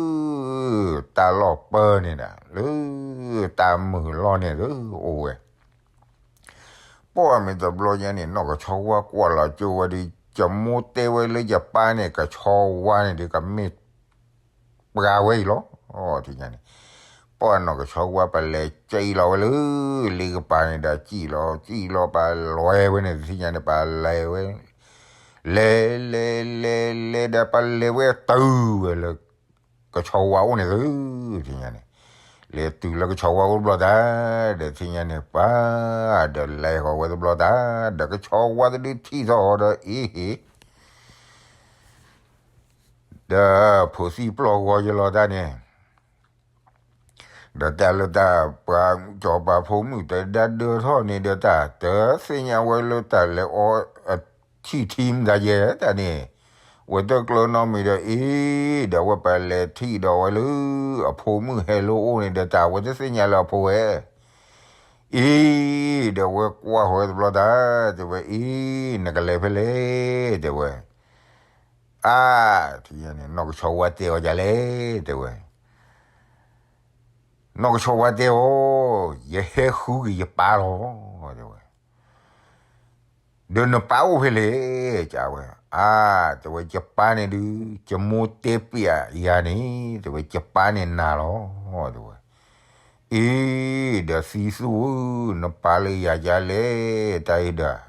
တၢ်လီၢ်ပၢန့ၣ်နၤ, လၢတၢ်မုာ်လီၢ်န့ၣ်လၢအိၣ်ဝဲ ပှၢ်မ့ၢ်တဘျီညါန့ၣ် နီၢ်ကဆီဝါကွၢ်လီၤကၠိဝဲဒီး ယမိၢ်တဲဝဲလၢယပၢ်န့ၣ် ကဆီဝါန့ၣ်ဒီး ကမ့ၢ် ပှၤဝဲအံၤလီၤ, သ့ၣ်ညါန့ၣ်, ပှၤနီၢ်ကဆီဝါပလဲၤစံၣ်လီၤဝဲလၢ လ့ကပၤန့ၣ်ဒီး စံၣ်လီၤ စံၣ်လီၤပလဲၤဝဲန့ၣ် သ့ၣ်ညါန့ၣ် ပလဲၤဝဲ, လဲၤ လဲၤ လဲၤ လဲၤဒီး ပလဲၤဝဲတုၤဝဲလၢ ကဆီဝါအိၣ်န့ၣ်သု, သ့ၣ်ညါန့ၣ်, လဲၤတုၤလၢကဆီဝါအိၣ်တဘျီတၢ်, ဒီးသ့ၣ်ညါန့ၣ် ပှၤ ဒီးလဲၤဃီၤဝဲတဘျီတၢ်, ဒီးကဆီဝါတဒုထံၣ်ထီၣ်အီၤဒီး အ့ဟ့ၣ် ဒီးဖိသံပျီၢ်ဂီၤယလီၤတၢ်န့ၣ်, ဒီးတၢ်လၢတၢ်ပှၤစီၤပၤဖိမုၣ်တဲဒၣ်ဒၢထီၣ်န့ၣ်ဒီးတၢ် တသ့ၣ်ညါဝဲလၢတၢ်လဲၤအီအထံၣ်ထံမတၤယဲၢ်တၢ်န့ၣ်, ဝဲတကျၢၤနီတမံၤဒီးအံၤ, ဒီးဝဲပလဲၤထံၣ်ဒီးဝဲလၢ အဖိမုၣ်ဟဲလၢအအိၣ်န့ၣ်ဒီးတၢ် ဝဲတသ့ၣ်ညါလၢအဖိဝဲ အံၤ, ဒီးဝဲကွၢ်ဃီၤဝဲတဘျီတၢ်, တဲဝဲအံၤ, နကလဲၤဖဲလဲၣ်, တဲဝဲ, အါ, နီၢ်ကဆီဝါတဲအီၤဒ်လဲၣ်, တဲဝဲ, နီၢ်ကဆီဝါတဲအီၤ, ယဟဲဃုက့ၤယပၢ်လီၤ, တဲဝဲ ဒီးနပၢ်အိၣ်ဖဲလဲၣ်, ကဝဲ, အါ, တဲဝဲ ယပၢ်န့ၣ်ဒုး, ယမိၢ်တဲပျးယၤန့ၣ်, တဲဝဲ ယပၢ်န့ၣ်နၤလီၤ, တဲဝဲ, အ့, ဒီးသံသူဧၢ, နပၢ်လၢယၤဒ်လဲၣ်, တၢ်အံၤဒီး,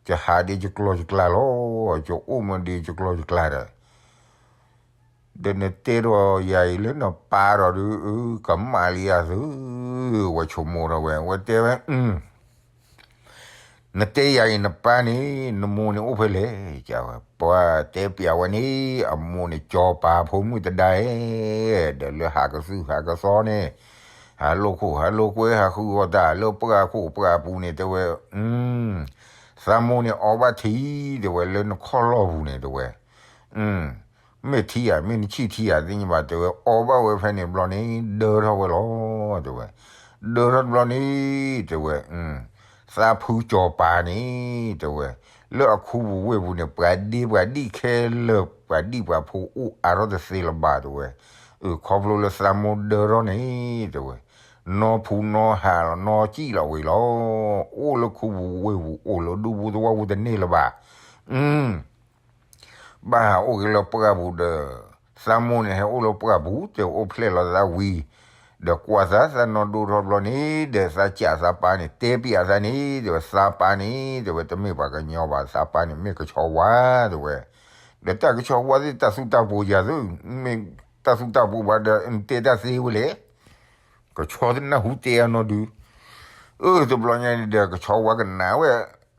ယဟးဒ်ယကျီၢ်ယကျါလီၤ, ယအိၣ်မးဒ်ယကျီၢ်ယကျါဒီး ဒီးနတဲဒီးယၤအံၤလၢနပၢ်ဒီးဒုး, ကမၣ်လံယၤသု, ဝဲဆိကမိၣ်ထီၣ်ဝဲ, ဝဲတဲဝဲ, နတဲယၤအံၤနပၢ်န့ၣ်, နမိၢ်န့ၣ်အိၣ်ဖဲလဲၣ်, ကဝဲ, ပှၤတဲပျးဝဲန့ၣ်, အမိၢ်န့ၣ် စီၤပၤဖိမုၣ်တဒါဧဲ, ဒီးလၢဟးကသုၣ်ဟးကသီန့ၣ်, ဟးလိာ်ခိၣ်ဟးလိာ်ကွဲ ဟးဃုအီၣ်တၢ်လၢပှၢ်ခိၣ်ပှၢ်ပူၤန့ၣ် တဲဝဲ, သးမိၢ်န့ၣ်အီဘၣ်ထံ, တဲဝဲ လၢနခီၣ်လီၢ်ပူၤန့ၣ် တဲဝဲ မ့ၢ်ထံဧါ, မ့ၢ်နဆံၣ်ထံဧါ, သ့ၣ်ညါဘၣ်, တဲဝဲ, အီဘၣ်ဝဲဖဲန့ၣ်ဘျီန့ၣ် ဒၢထီၣ်ဝဲလီၤ, တဲဝဲ, ဒၢထီၣ်တဘျီန့ၣ်, တဲဝဲ, သးဖုစီၤပၤန့ၣ်, တဲဝဲ, လၢအခူပူၤဝ့ၢ်ပူၤန့ၣ် ပှၤဒ့ပှၤဒံၣ်ခဲလၢာ် ပှၤဒံၣ်ပှၤဖိအိၣ်အါထီၣ်တသ့လၢၤဘၣ်, တဲဝဲ, ခီဖျိလၢသးမိၢ်ဒၢထီၣ်န့ၣ်, တဲဝဲ, နီၢ်ဖူနီၢ်ဟးလီၤ နီၢ်စံၣ်လီၤဝံၤလီၤ, အိၣ်လၢခူပူၤဝ့ၢ်ပူၤ အိၣ်လၢဒူပူၤသဝီပူၤတန့ၢ်လၢၤဘၣ်, ဘၣ်ဟးအိၣ်က့ၤလၢပှၢ်ပူၤဒီး, သးမိၢ်န့ၣ် ဟဲအိၣ်လၢပှၢ်ပူၤ တဲဝဲ, အိၣ်ဖျဲၣ်လီၤသးဝံၤ, ဒီးကွၢ်သး သးနီၢ်ဒိၣ်ထီၣ်တဘျီန့ၣ်, ဒီးသးစၢ်သးပၢ်န့ၣ် တဲပျးသးန့ၣ်, တဲဝဲ, သးပၢ်န့ၣ်, တဲဝဲ, တမ့ၢ်ပှၤကညီဘၣ်, သးပၢ်န့ၣ်မ့ၢ်ကဆီဝါ, တဲဝဲ, ဒီးတၢ်ကဆီဝါသ့ၣ် တၢ်သူၣ်တၢ်ပှီၤယၤသု, မ့ၢ်တၢ်သူၣ်တၢ်ပှီၤဘၣ်ဒီး နတဲတၢ်သ့ဝဲလဲၣ် ကဆီတနၢ်ဟူတဲအနီၢ်ဒုး, အၢ တဘျီညါန့ၣ်ဒီး ကဆီဝါကနၣ်ဝဲ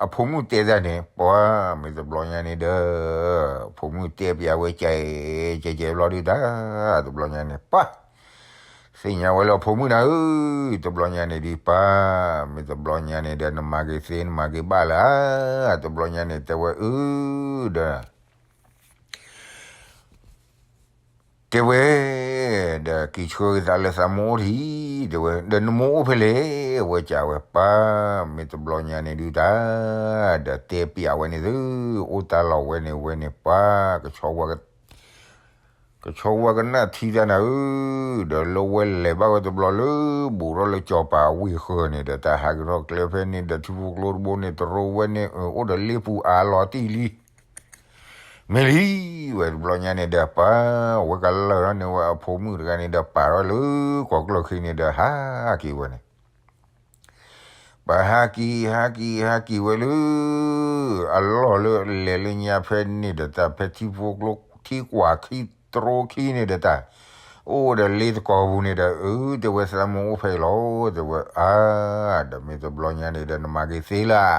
အဖိမုၣ်တဲတၢ်န့ၣ်, ပှၤမ့ၢ်တဘျီညါန့ၣ်ဒီး, ဖိမုၣ်တဲပျးဝဲကဲ, ကဲကဲဘျီဒုးတၢ်, တဘျီညါန့ၣ် ပှၤ သ့ၣ်ညါဝဲလၢအဖိမုၣ်နၤဧၢ, တဘျီညါန့ၣ်ဒုး ပှၤ မ့ၢ်တဘျီညါန့ၣ်ဒီး နမၤက့ၤသ့ နမၤက့ၤဘၣ်လၢၤဧါ, တဘျီညါန့ၣ် တဲဝဲအၢ, ဒီး တဲဝဲ, ဒီးက့ၤဆှၢက့ၤသးလၢသးမိၢ်အိၣ်ထံး, တဲဝဲ, ဒီးနမိၢ်အိၣ်ဖဲလဲၣ်, ဝဲကးဝဲ ပှၤ မ့ၢ်တဘျီညါန့ၣ်ဒုးတၢ်, ဒီးတဲပျးဝဲန့ၣ်သု, အိၣ်တၢ်လီၢ်ဝဲန့ၣ်ဝဲန့ၣ် ပှၤ ကဆီဝါ ကဆီဝါကနၣ်ထံတၢ်နၤဧၢ, ဒီးလၢဝဲလဲၤဘၣ်ဝဲတဘျီလၢ ဘူးထီၣ်လၢစီၤပၤဝ့ၢ်ဃၢၤန့ၣ်ဒီး တၢ်ဟးက့ၤထီၣ်ကျဲဖဲန့ၣ်ဒီး ထံဖိကျိတဘိန့ၣ် တရိဝဲန့ၣ် အိၣ်ဒီးလ့ပူၤအါလီၤတံၢ်လံ မ့ၢ်လံ, ဝဲတဘျီညါန့ၣ်ဒီး ပှၤ ဝဲကလၢာ်ထီၣ်န့ၢ်ဝဲအဖိမုၣ်တဂၤန့ၣ်ဒီး ပာ်ထီၣ်လၢကီၢ်ကျၢၢ်ခံန့ၣ်ဒီး ဟးက့ၤဝဲန့ၣ် ပှၤဟးက့ၤ ဟးက့ၤ ဟးက့ၤဝဲလၢ အလီၢ်လၢလဲၤလၢညါဖဲန့ၣ်ဒီးတၢ် ဖဲထံဖိကျိ ထံကွၢ်ခံတရိခံန့ၣ်ဒီးတၢ် အိၣ်ဒီးလ့တကီၢ်ပူၤန့ၣ်ဒီး အၢ တဲဝဲ သးမိၢ်အိၣ်ဖဲအံၤလီၤ တဲဝဲ အါ ဒီးမ့ၢ်တဘျီညါန့ၣ်ဒီး နမၤက့ၤသ့လၢ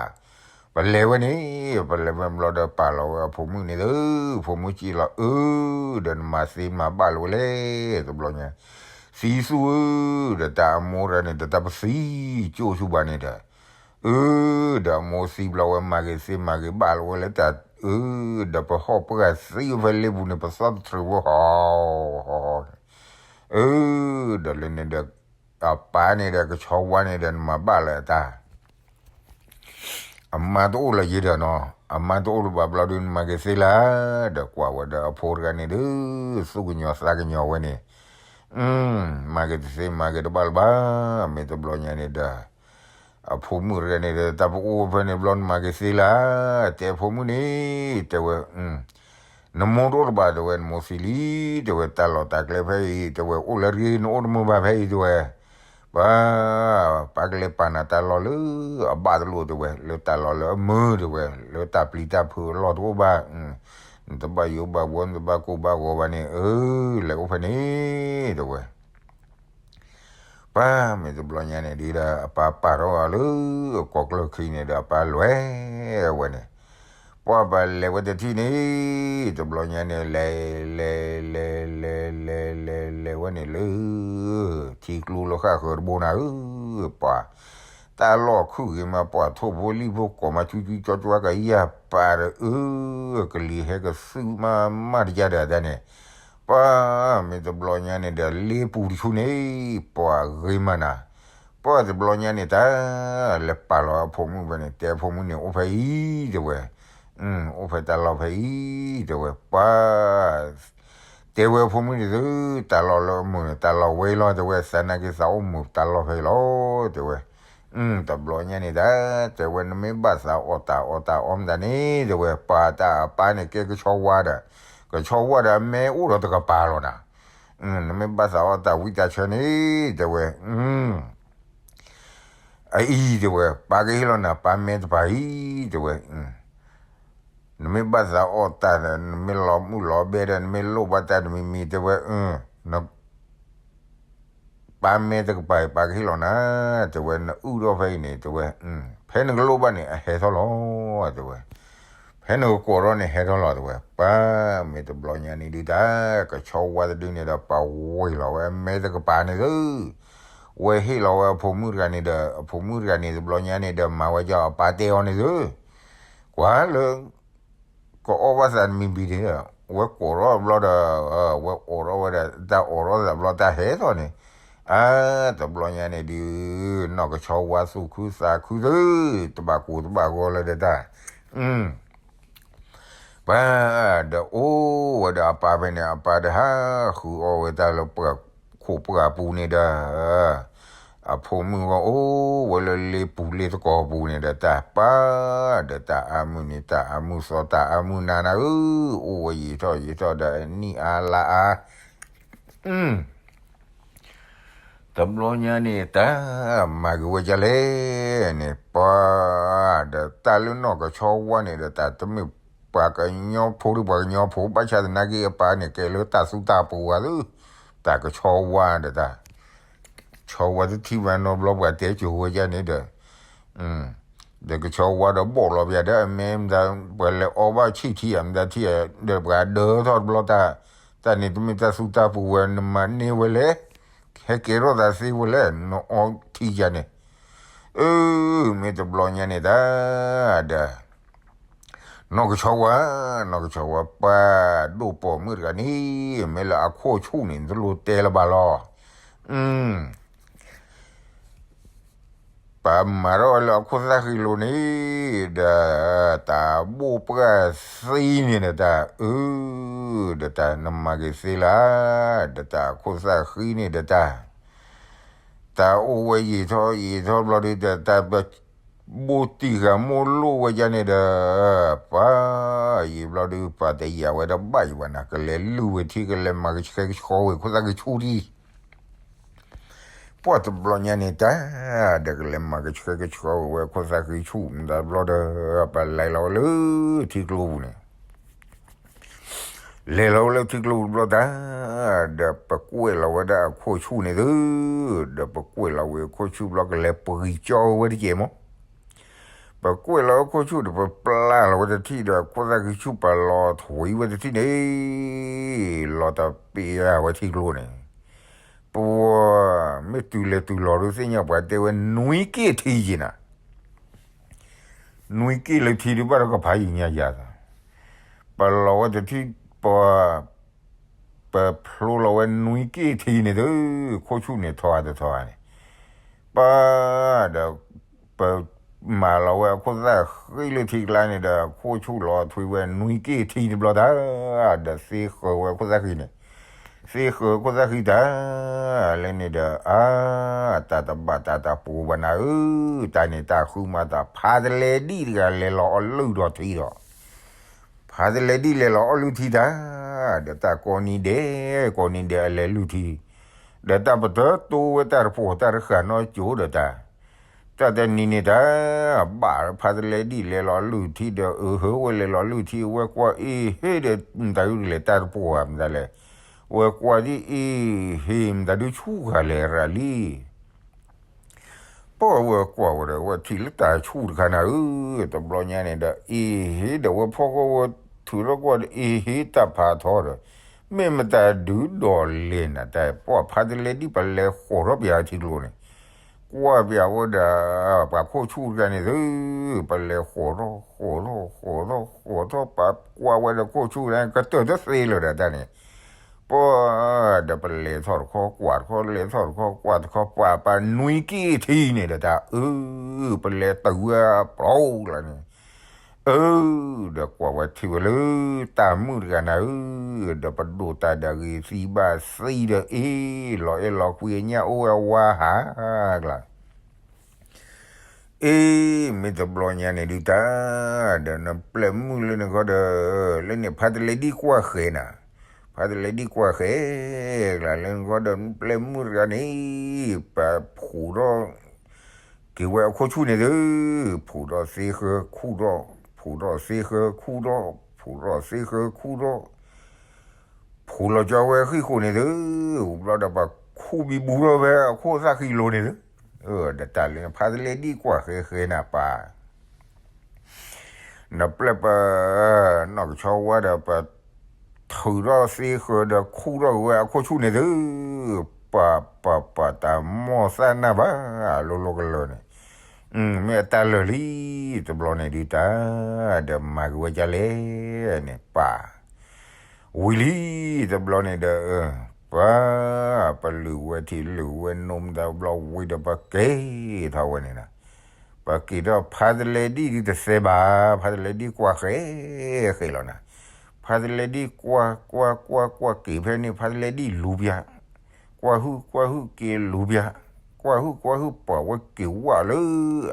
ပလဲၤဝဲန့ၣ် ပလဲၤဝဲဘျီဒီးပာ်လီၤဝဲအဖိမုၣ်န့ၣ်ဒီး ဖိမုၣ်စံးလီၤ အၢ ဒီးနမၤသ့မၤဘၣ်လၢၤဝဲလဲၣ် တဘျီညါ သံသူဧၢ ဒီးတၢ်အမိၢ်တဂၤန့ၣ် ဒီးတၢ်ပသံကၠိၣ်ဆူၣ်ဘၣ်န့ၣ်ဒီး အၢ ဒီးအမိၢ်သံဘျီဝဲ မၤက့ၤသ့မၤက့ၤဘၣ်လၢၤဝဲလၢတၢ် အၢ ဒီးပဟီၣ်ပှၢ်သံဖဲလ့ပူၤန့ၣ် ပသီၣ်တထြၢးဖိဟီ ဟီ ဟီ အၢ ဒီးလၢန့ၣ်ဒီး အပၢ်န့ၣ်ဒီး ကဆီဝါန့ၣ်ဒီး နမၤဘၣ်လၢၤအတၢ် အမါတအိၣ်လၢၤယဲဒီးနီၤ အမါတအိၣ်လၢၤဘၣ်ဘျီဒီး နမၤက့ၤသ့လၢၤ ဒီးကွၢ်ဝဲဒီးအဖိတဂၤန့ၣ်ဒီး သူၣ်ကညီၤသးကညီၤဝဲန့ၣ် မၤက့ၤတသ့မၤက့ၤတဘၣ်လၢၤဘၣ် မ့ၢ်တဘျီညါန့ၣ်ဒီး အဖိမုၣ်တဂၤန့ၣ်ဒီး တၢ်ပအိၣ်ဖဲန့ၣ်ဘျီ နမၤက့ၤသ့လၢၤ တဲအဖိမုၣ်န့ၣ် တဲဝဲ နမိၢ်တအိၣ်တဘၣ် တဲဝဲ, နမိၢ်သံလံ, တဲဝဲ, တၢ်လီၢ်တၢ်ကျဲဖဲအံၤ တဲဝဲ, အိၣ်လၢရ့ နအိၣ်တမုာ်ဘၣ်ဖဲအံၤ တဲဝဲ, ပၢ်, ပၢ်ကလဲၤပာ်နၤတၢ်လီၢ်လၢအဘၣ်တလိၣ် တဲဝဲ, လၢတၢ်လီၢ်လၢအမုာ် တဲဝဲ, လၢတၢ်ပျံၤတၢ်ဖုးအလီၢ်တအိၣ်ဘၣ်, နတဘၣ်ယိးဘၣ်ဘှီ နတဘၣ်ကိၢ်ဘၣ်ဂီၤဘၣ်န့ၣ် အၢ လဲၤအိၣ်ဖဲန့ၣ် တဲဝဲ. ပၢ်မ့ၢ်တဘျီညါန့ၣ်ဒုးဒီး အပၢ်ပာ်ထီၣ်အီၤလၢ ကိးကျၢၢ်ခံန့ၣ်ဒီး အပၢ်လဲၤဝဲန့ၣ်, ပှၢ်ပၢ်လဲၤဝဲတထံၣ်န့ၣ်, တဘျီညါန့ၣ် လဲၤ လဲၤ လဲၤ လဲၤ လဲၤ လဲၤ လဲၤဝဲန့ၣ်လၢ ထံကျိလၢဃၣ်ဃၢၤတဘိနၤဧၢ, ပှၤ တၢ်လီၢ်ခုၣ်ဂ့ၤမး ပှၤထိၣ်ဖိလံၣ်ဖိကိးမး ကၠူကၠူကၠီကၠီကယၢ်ပာ်ဒီး အၢ ကလံၤဟဲကသုၣ်မးမးတယၢ်ဒီးတၢ်န့ၣ်, ပၢ်မ့ၢ်တဘျီညါန့ၣ်ဒီး လ့ပူၤတဆူန့ၣ် ပှၤဂ့ၤမးနၤ, ပှၢ်တဘျီညါန့ၣ်တၢ် လဲၤပာ်လီၤအဖိမုၣ်ဖဲန့ၣ် တဲအဖိမုၣ်န့ၣ် အိၣ်ဖဲအံၤ တဲဝဲ, အိၣ်ဖဲတၢ်လီၢ်ဖဲအံၤ တဲဝဲ, ပှၢ် တဲဝဲအဖိမုၣ်န့ၣ်သု, တၢ်လီၢ်လၢအမုာ်န့ၣ် တၢ်လီၢ်ဝဲလီၤ တဲဝဲ, သနာ်က့သးအိၣ်မုာ်တၢ်လီၢ်ဖဲအံၤလီၤ တဲဝဲ, တဘျီညါန့ၣ်တၢ် တဲဝဲ နမ့ၢ်ဘၣ်သးအီၣ်တၢ်အီတၢ်အီမတၤန့ၣ် တဲဝဲ, ပၢ်တၢ်အပၢ်န့ၣ်ကဲကဆီဝါဒီး, ကဆီဝါဒီးအမဲအိၣ်ဒီးတကပၤလီၤနၤ, နမ့ၢ်ဘၣ်သးအီၣ်တၢ်ဝံတၢ်ဆၢန့ၣ် တဲဝဲ အအံၤ တဲဝဲ, ပၢ်ကဟ့ၣ်လီၤနၤ ပၢ်မဲတပၤအံၤ တဲဝဲ, နမ့ၢ်ဘၣ်သးအီၣ်တၢ်ဒီး နမ့ၢ်လီၤမုၢ်လီၤဘဲဒီး နမ့ၢ်လိၣ်ဘၣ်တၢ်တမံၤမံၤ တဲဝဲ, ပၢ်မဲတကပၤအံၤ ပၢ်ကဟ့ၣ်လီၤနၤ, တဲဝဲ, နအုၣ်ထီၣ်ဖဲအံၤန့ၣ် တဲဝဲ, ဖဲနကလိၣ်ဘၣ်န့ၣ် အဟဲထီၣ်လီၤ, တဲဝဲ, ဖဲနကကိးထီၣ်န့ၣ် ဟဲထီၣ်လီၤ တဲဝဲ, ပၢ်မ့ၢ်တဘျီညါန့ၣ်ဒုးတၢ် ကဆီဝါတဒုန့ၣ်ဒီး ပာ်ဝ့ၤလီၤဝဲ အမဲတကပၤန့ၣ်သု, ဝဲဟ့ၣ်လီၤဝဲအဖိမုၣ်တဂၤန့ၣ်ဒီး အဖိမုၣ်တဂၤန့ၣ် တဘျီညါန့ၣ်ဒီး မၤဝဲကီအပၢ်တဲအီၤန့ၣ်သု, ကွၢ်လၢ ကအီၣ်ဘၣ်သးတမံၤမံၤန့ၣ်, ဝဲကိးထီၣ်ဘျီဒီး, ဝဲအိးထီၣ်ဝဲဒီး တၢ်အိးထီၣ်သးဘျီတၢ်ဟဲထီၣ်န့ၣ်, အါ တဘျီညါန့ၣ်ဒုး, နီၢ်ကဆီဝါသူၣ်ခုသးခုသု, တဘၣ်ကိၢ်တဘၣ်ဂီၤလၢၤဒီးတၢ်, ပၢ်ဒီးအိၣ်ဝဲဒီးအပၢ်ဖဲန့ၣ် အပၢ်ဒီးဟးဃုအီၣ်ဝဲတၢ်လၢပှၢ်ခိၣ်ပှၢ်ပူၤန့ၣ်ဒီး အဖိမုၣ်ဂီၢ်အိၣ်ဝဲလၢလ့ပူၤလ့သကိးပူၤန့ၣ်ဒီးတၢ်ပၢ်, ဒီးတၢ်အါမုၢ်န့ၣ် တၢ်အါမုၢ်သီ တၢ်အါမုၢ်နၤနၤဧၢ, အိၣ်ဝဲယံာ်ထီၣ်ယံာ်ထီၣ်ဒီးအနံၣ်အါလါအါ, တဘျီညါန့ၣ် တၢ်မၤက့ၤဝဲဒ်လဲၣ်န့ၣ် ပှၤ ဒီးတၢ်လၢနီၢ်ကဆီဝါန့ၣ်ဒီး တၢ်တမ့ၢ်ပှၤကညီဖိဒီးပှၤကညီဖိ ဘၣ်ဆၣ်သနာ်က့အပၢ်န့ၣ် ကဲလၢတၢ်သူတၢ်ပှၢ်သု, တၢ်ကဆီဝါဒီးတၢ် ဆီဝါတထံၣ်ဘၣ်နီတဘျီ ပှၤတဲစိၤဝဲဒ်န့ၣ်ဒီး ဒီးကဆီဝါဒီးဘီၣ်လီၤပယၤဒီး အမဲမတၤ ပှၤလဲၤအီဘၣ်ဆံၣ်ထံဧါ မတၤထံဧါ ဒီးပှၤဒၢထီၣ်တဘျီတၢ်, တၢ်န့ၣ်တမ့ၢ်တၢ်သူတၢ်ပှၢ်ဝဲ နမၤန့ၢ်ဝဲလဲၣ်, ဟဲကဲထီၣ်သးသ့ဝဲလဲၣ် နအီထံယၤန့ၣ်, အၢ မ့ၢ်တဘျီညါန့ၣ်တၢ်ဒီး နီၢ်ကဆီဝါ, နီၢ်ကဆီဝါ ပှၤဒိၣ်ပိာ်မုၣ်တဂၤန့ၣ် မ့ၢ်လၢအခိၣ်ဆူၣ်န့ၣ် တလိၣ်တဲလၢၤဘၣ်လီၤ. ပမၤထီၣ်ဝဲလၢအခိၣ်သၣ်ဃံလိၤန့ၣ်ဒီး တၢ်ဘိၣ်ပှၢ်သံန့ၣ်ဒီးတၢ်, အၢ ဒီးတၢ်နမၤက့ၤသ့လၢၤ, ဒီးတၢ်အခိၣ်သၣ်ဃံန့ၣ်ဒီးတၢ် တၢ်အိၣ်ဝဲယံာ်ထီၣ်ယံာ်ထီၣ်ဘျီဒီး တၢ် ဘိၣ်တံၢ်ဂၤမိၢ်လိၣ်ဝဲဒ်န့ၣ်ဒီး ပှၤယံာ်ဘျီဒီး ပှၤတယာ်ဝဲဒီးဘၣ်ယံာ်ဘၣ်နၤ ကလဲၤလုၢ်ဝဲထံ ကလဲၤမၤကဆှဲကဆှီဝဲခိၣ်သၣ်ကဆူၣ်ထံ, ပှၤတဘျီညါန့ၣ်တၢ် ဒီးကလဲၤမၤကဆှဲကဆှီဝဲခိၣ်သၣ်ဃံဆူၣ် မတၤဘျီဒီး ပလဲၤလီၤဝဲလၢထံကျိပူၤန့ၣ် လဲၤလီၤဝဲလၢထံကျိပူၤတဘျီတၢ်, ဒီးပကွဲးလီၤဝဲဒၣ်အခိၣ်ဆူၣ်န့ၣ်သု, ဒီးပကွဲးလီၤဝဲအခိၣ်ဆူၣ်ဘျီ ကလဲၤပဂံၢ်ကၠီဝဲတကဲးမး, ပကွဲးလီၤဝဲခိၣ်ဆူၣ်ဒီး ပပျၢ်လီၤဝဲတထံၣ်ဒီး ခိၣ်သၣ်ဃံဆူၣ်ပာ်လီၤထွံဝဲတထံၣ်န့ၣ်, လီၤတပ့ၢ်ဝဲထံကျိန့ၣ်, ပဝဲမ့ၢ်တုၤလဲၤတုၤလီၤဒုးသ့ၣ်ညါ ပှၤတဲဝဲနွံက့ၢ်ထံယံၤနၤ နွံက့ၢ်လၢထံဒုးဘၣ်ဒီးကဖးယံာ်ညါယၤသး, ပလီၤဝဲတထံၣ်ပှၤ, ပဖျိလီၤဝဲနွံက့ၢ်ထံန့ၣ်သု, ခိၣ်ဆူၣ်န့ၣ်ထီၣ်ဧါတထီၣ်ဧါန့ၣ်, ပှၤ, ဒီး, ပမၤလီၤဝဲအခိၣ်သၣ်ဃံလၢထံကျါန့ၣ်ဒီး ခိၣ်ဆူၣ်လီၤထွံဝဲနွံက့ၢ်ထံတဘျီတၢ်, ဒီးသ့ဃၢၤဝဲအခိၣ်သၣ်ဃံန့ၣ် သ့ဃၢၤခိၣ်သၣ်ဃံတၢ်, လၢန့ၣ်ဒီး အါ, တၢ်တဘၣ်တၢ်တၢ်ပူၤဘၣ်နၤဧၢ, တၢ်န့ၣ်တၢ်ဃုမၤတၢ်ဖးတလဲဒံၣ်တဂၤလဲၤလီၤအီၤလုၢ်ဒီးထံဒီး, ဖ ဖါတလဲဒံၣ်လဲၤလီၤအီၣ်လုၢ်ထံတၢ်, ဒီးတၢ်ကိးနံၤဒဲး ကိးနံၤဒဲးအလဲၤလုၢ်ထံ, ဒီးတၢ်ပတတိဝဲတၢ်တပိာ်တၢ်တဃာ်နီတစိၤဒီးတၢ်, တၢ်တနံၤန့ၣ်တၢ်, ဘၣ်ဖါတလဲဒံၣ်လဲၤလီၤလုၢ်ထံဒီး အဟၢဝဲလဲၤလီၤလုၢ်ထံ ဝဲကွၢ်အ့ၣ်ဟ့ဒီး မတၤဒုလဲၤတၢ်တပိာ်ဧါ မတၤလဲၣ်, ဝဲကွၢ်ဒ်အ့ၣ်ဟ့ မတၤဒုဆူၣ်ဃာ်လဲၤရၤလံ ပၢ်ဝဲကွၢ်ဝဲဒီး ဝဲထံၣ်လၢတၢ်ဆူၣ်တခါနၤဧၢ, တဘျီညါန့ၣ်ဒီး အ့ၣ်ဟ့ဒီးဝဲဖီဃီဝဲထုးထီၣ်ကွၢ်ဒီး အ့ၣ်ဟ့တၢ်ဖးထီဒီး မ့ၢ်မတၤဒုဒီးလဲၤနၤတၢ် ပှၢ်ဖါတလဲဒံၣ်ပလဲၤဃီၤထီၣ်ပယၤထံကျိန့ၣ်, ကွၢ်ပယၤဝဲဒီး ပှၤခိၣ်ဆူၣ်တဂၤန့ၣ်သု, ပလဲၤဃီၤထီၣ်ဃီၤထီၣ်ဃီၤထီၣ်ဃီၤထီၣ် ပကွၢ်ဝဲဒီးခိၣ်ဆူၣ်တဂၤန့ၣ် ကတၢၢ်တသ့လၢၤဒီးတၢ်န့ၣ် ပှၢ်ဒီးပလဲၤထီၣ်တခီကွၢ်တခီ လဲၤထီၣ်တခီကွၢ်တခီ ပှၢ်ပနွံက့ၣ်ထံန့ၣ်ဒီးတၢ်အၢ, ပလဲၤတုၤဝဲအပျီလၢန့ၣ်, အၢ, ဒီးကွၢ်ဝဲထံၣ်ဝဲလၢ တၢ်မုၣ်တဂၤနၤဧၢ, ဒီးပဒိၣ်တၢ်ဒီးဂ့ၤသံဘၣ်သံဒီးအ့ၣ် လီၤအဲၣ်လီၤကွံအညၣ်အိၣ်ဝဲဝါဟးကျါ အ့ၣ် မ့ၢ်တဘျီညါန့ၣ်ဒုးတၢ်, ဒီးနပျဲၢ်မုၣ်လၢနခီဒီး, လၢန့ၣ်ဖါတလဲဒံၣ်ကွၢ်ဃဲၤနၤ, ဖါတလဲဒံၣ်ကွၢ်ဃဲၤကျါလၢနခီဒီး နပျဲၢ်မုၣ်တဂၤန့ၣ်, ပဖူးထီၣ်က့ၤဝဲအခိၣ်ဆူၣ်န့ၣ်သု, ဖူးထီၣ်သ့ဃၢခူၣ်ထီၣ်, ဖူးထီၣ်သ့ဃၢခူၣ်ထီၣ်, ဖူးထီၣ်သ့ဃၢခူၣ်ထီၣ် ဖူးလီၤကၠီဝဲဃံၢ်ဃိန့ၣ်သု, ဝံၤဘျီဒီးပှၤခူၣ်ဘံဘူထီၣ်ဝဲအခိၣ်သၣ်ဃံလိၤန့ၣ်သု, ဒီးတၢ်လၢဖါတလဲဒံၣ်ကွၢ်ဃဲၤဃဲၤနၤပၢ်, နပျဲၢ်ပ, နီၢ်ကဆီဝါဒီးပ, ထုးထီၣ်သ့ဃၢဒီးခူၣ်ထီၣ်က့ၤဝဲအခိၣ်ဆူၣ်န့ၣ်သု, ပှၤပှၤပှၤတၢ်မိၢ်သၣ်နၢ်ဘၣ်, အလိၤလိၤကလၢာ်န့ၣ်, မ့ၢ်အတၢ်လၢာ်လံ, တဘျီန့ၣ်ဒုးတၢ်, ဒီးမၤက့ၤဝဲကၢ်လဲၣ်န့ၣ်ပၢ် ဝံၤလံ, တဘျီန့ၣ်ဒီး, ပှၤ, ပလုၢ်ဝဲထံလုၢ်ဝဲနိမတၤဘျီဝံၤဒီး ပက့ၤထီၣ်ဝဲန့ၣ်နၤ, ပက့ၤထီၣ်ဖါတလဲဒံၣ်ဒုးတသဲဘၣ်, ဖါတလဲဒံၣ်ကွၢ်ဃဲၤဃဲၤလီၤနၤ, ဖါတလဲဒံၣ်ကွၢ်ကွၢ်ကွၢ်ကွၢ်က့ၤဖဲန့ၣ် ဖါတလဲဒံၣ်လူၤပျၢ်, ကွၢ်ဟုၣ်ကွၢ်ဟုၣ်က့ၤလူၤပျၢ်, ကွၢ်ဟုၣ်ကွၢ်ဟုၣ်ပှၤဝဲက့ၤဝဲလၢ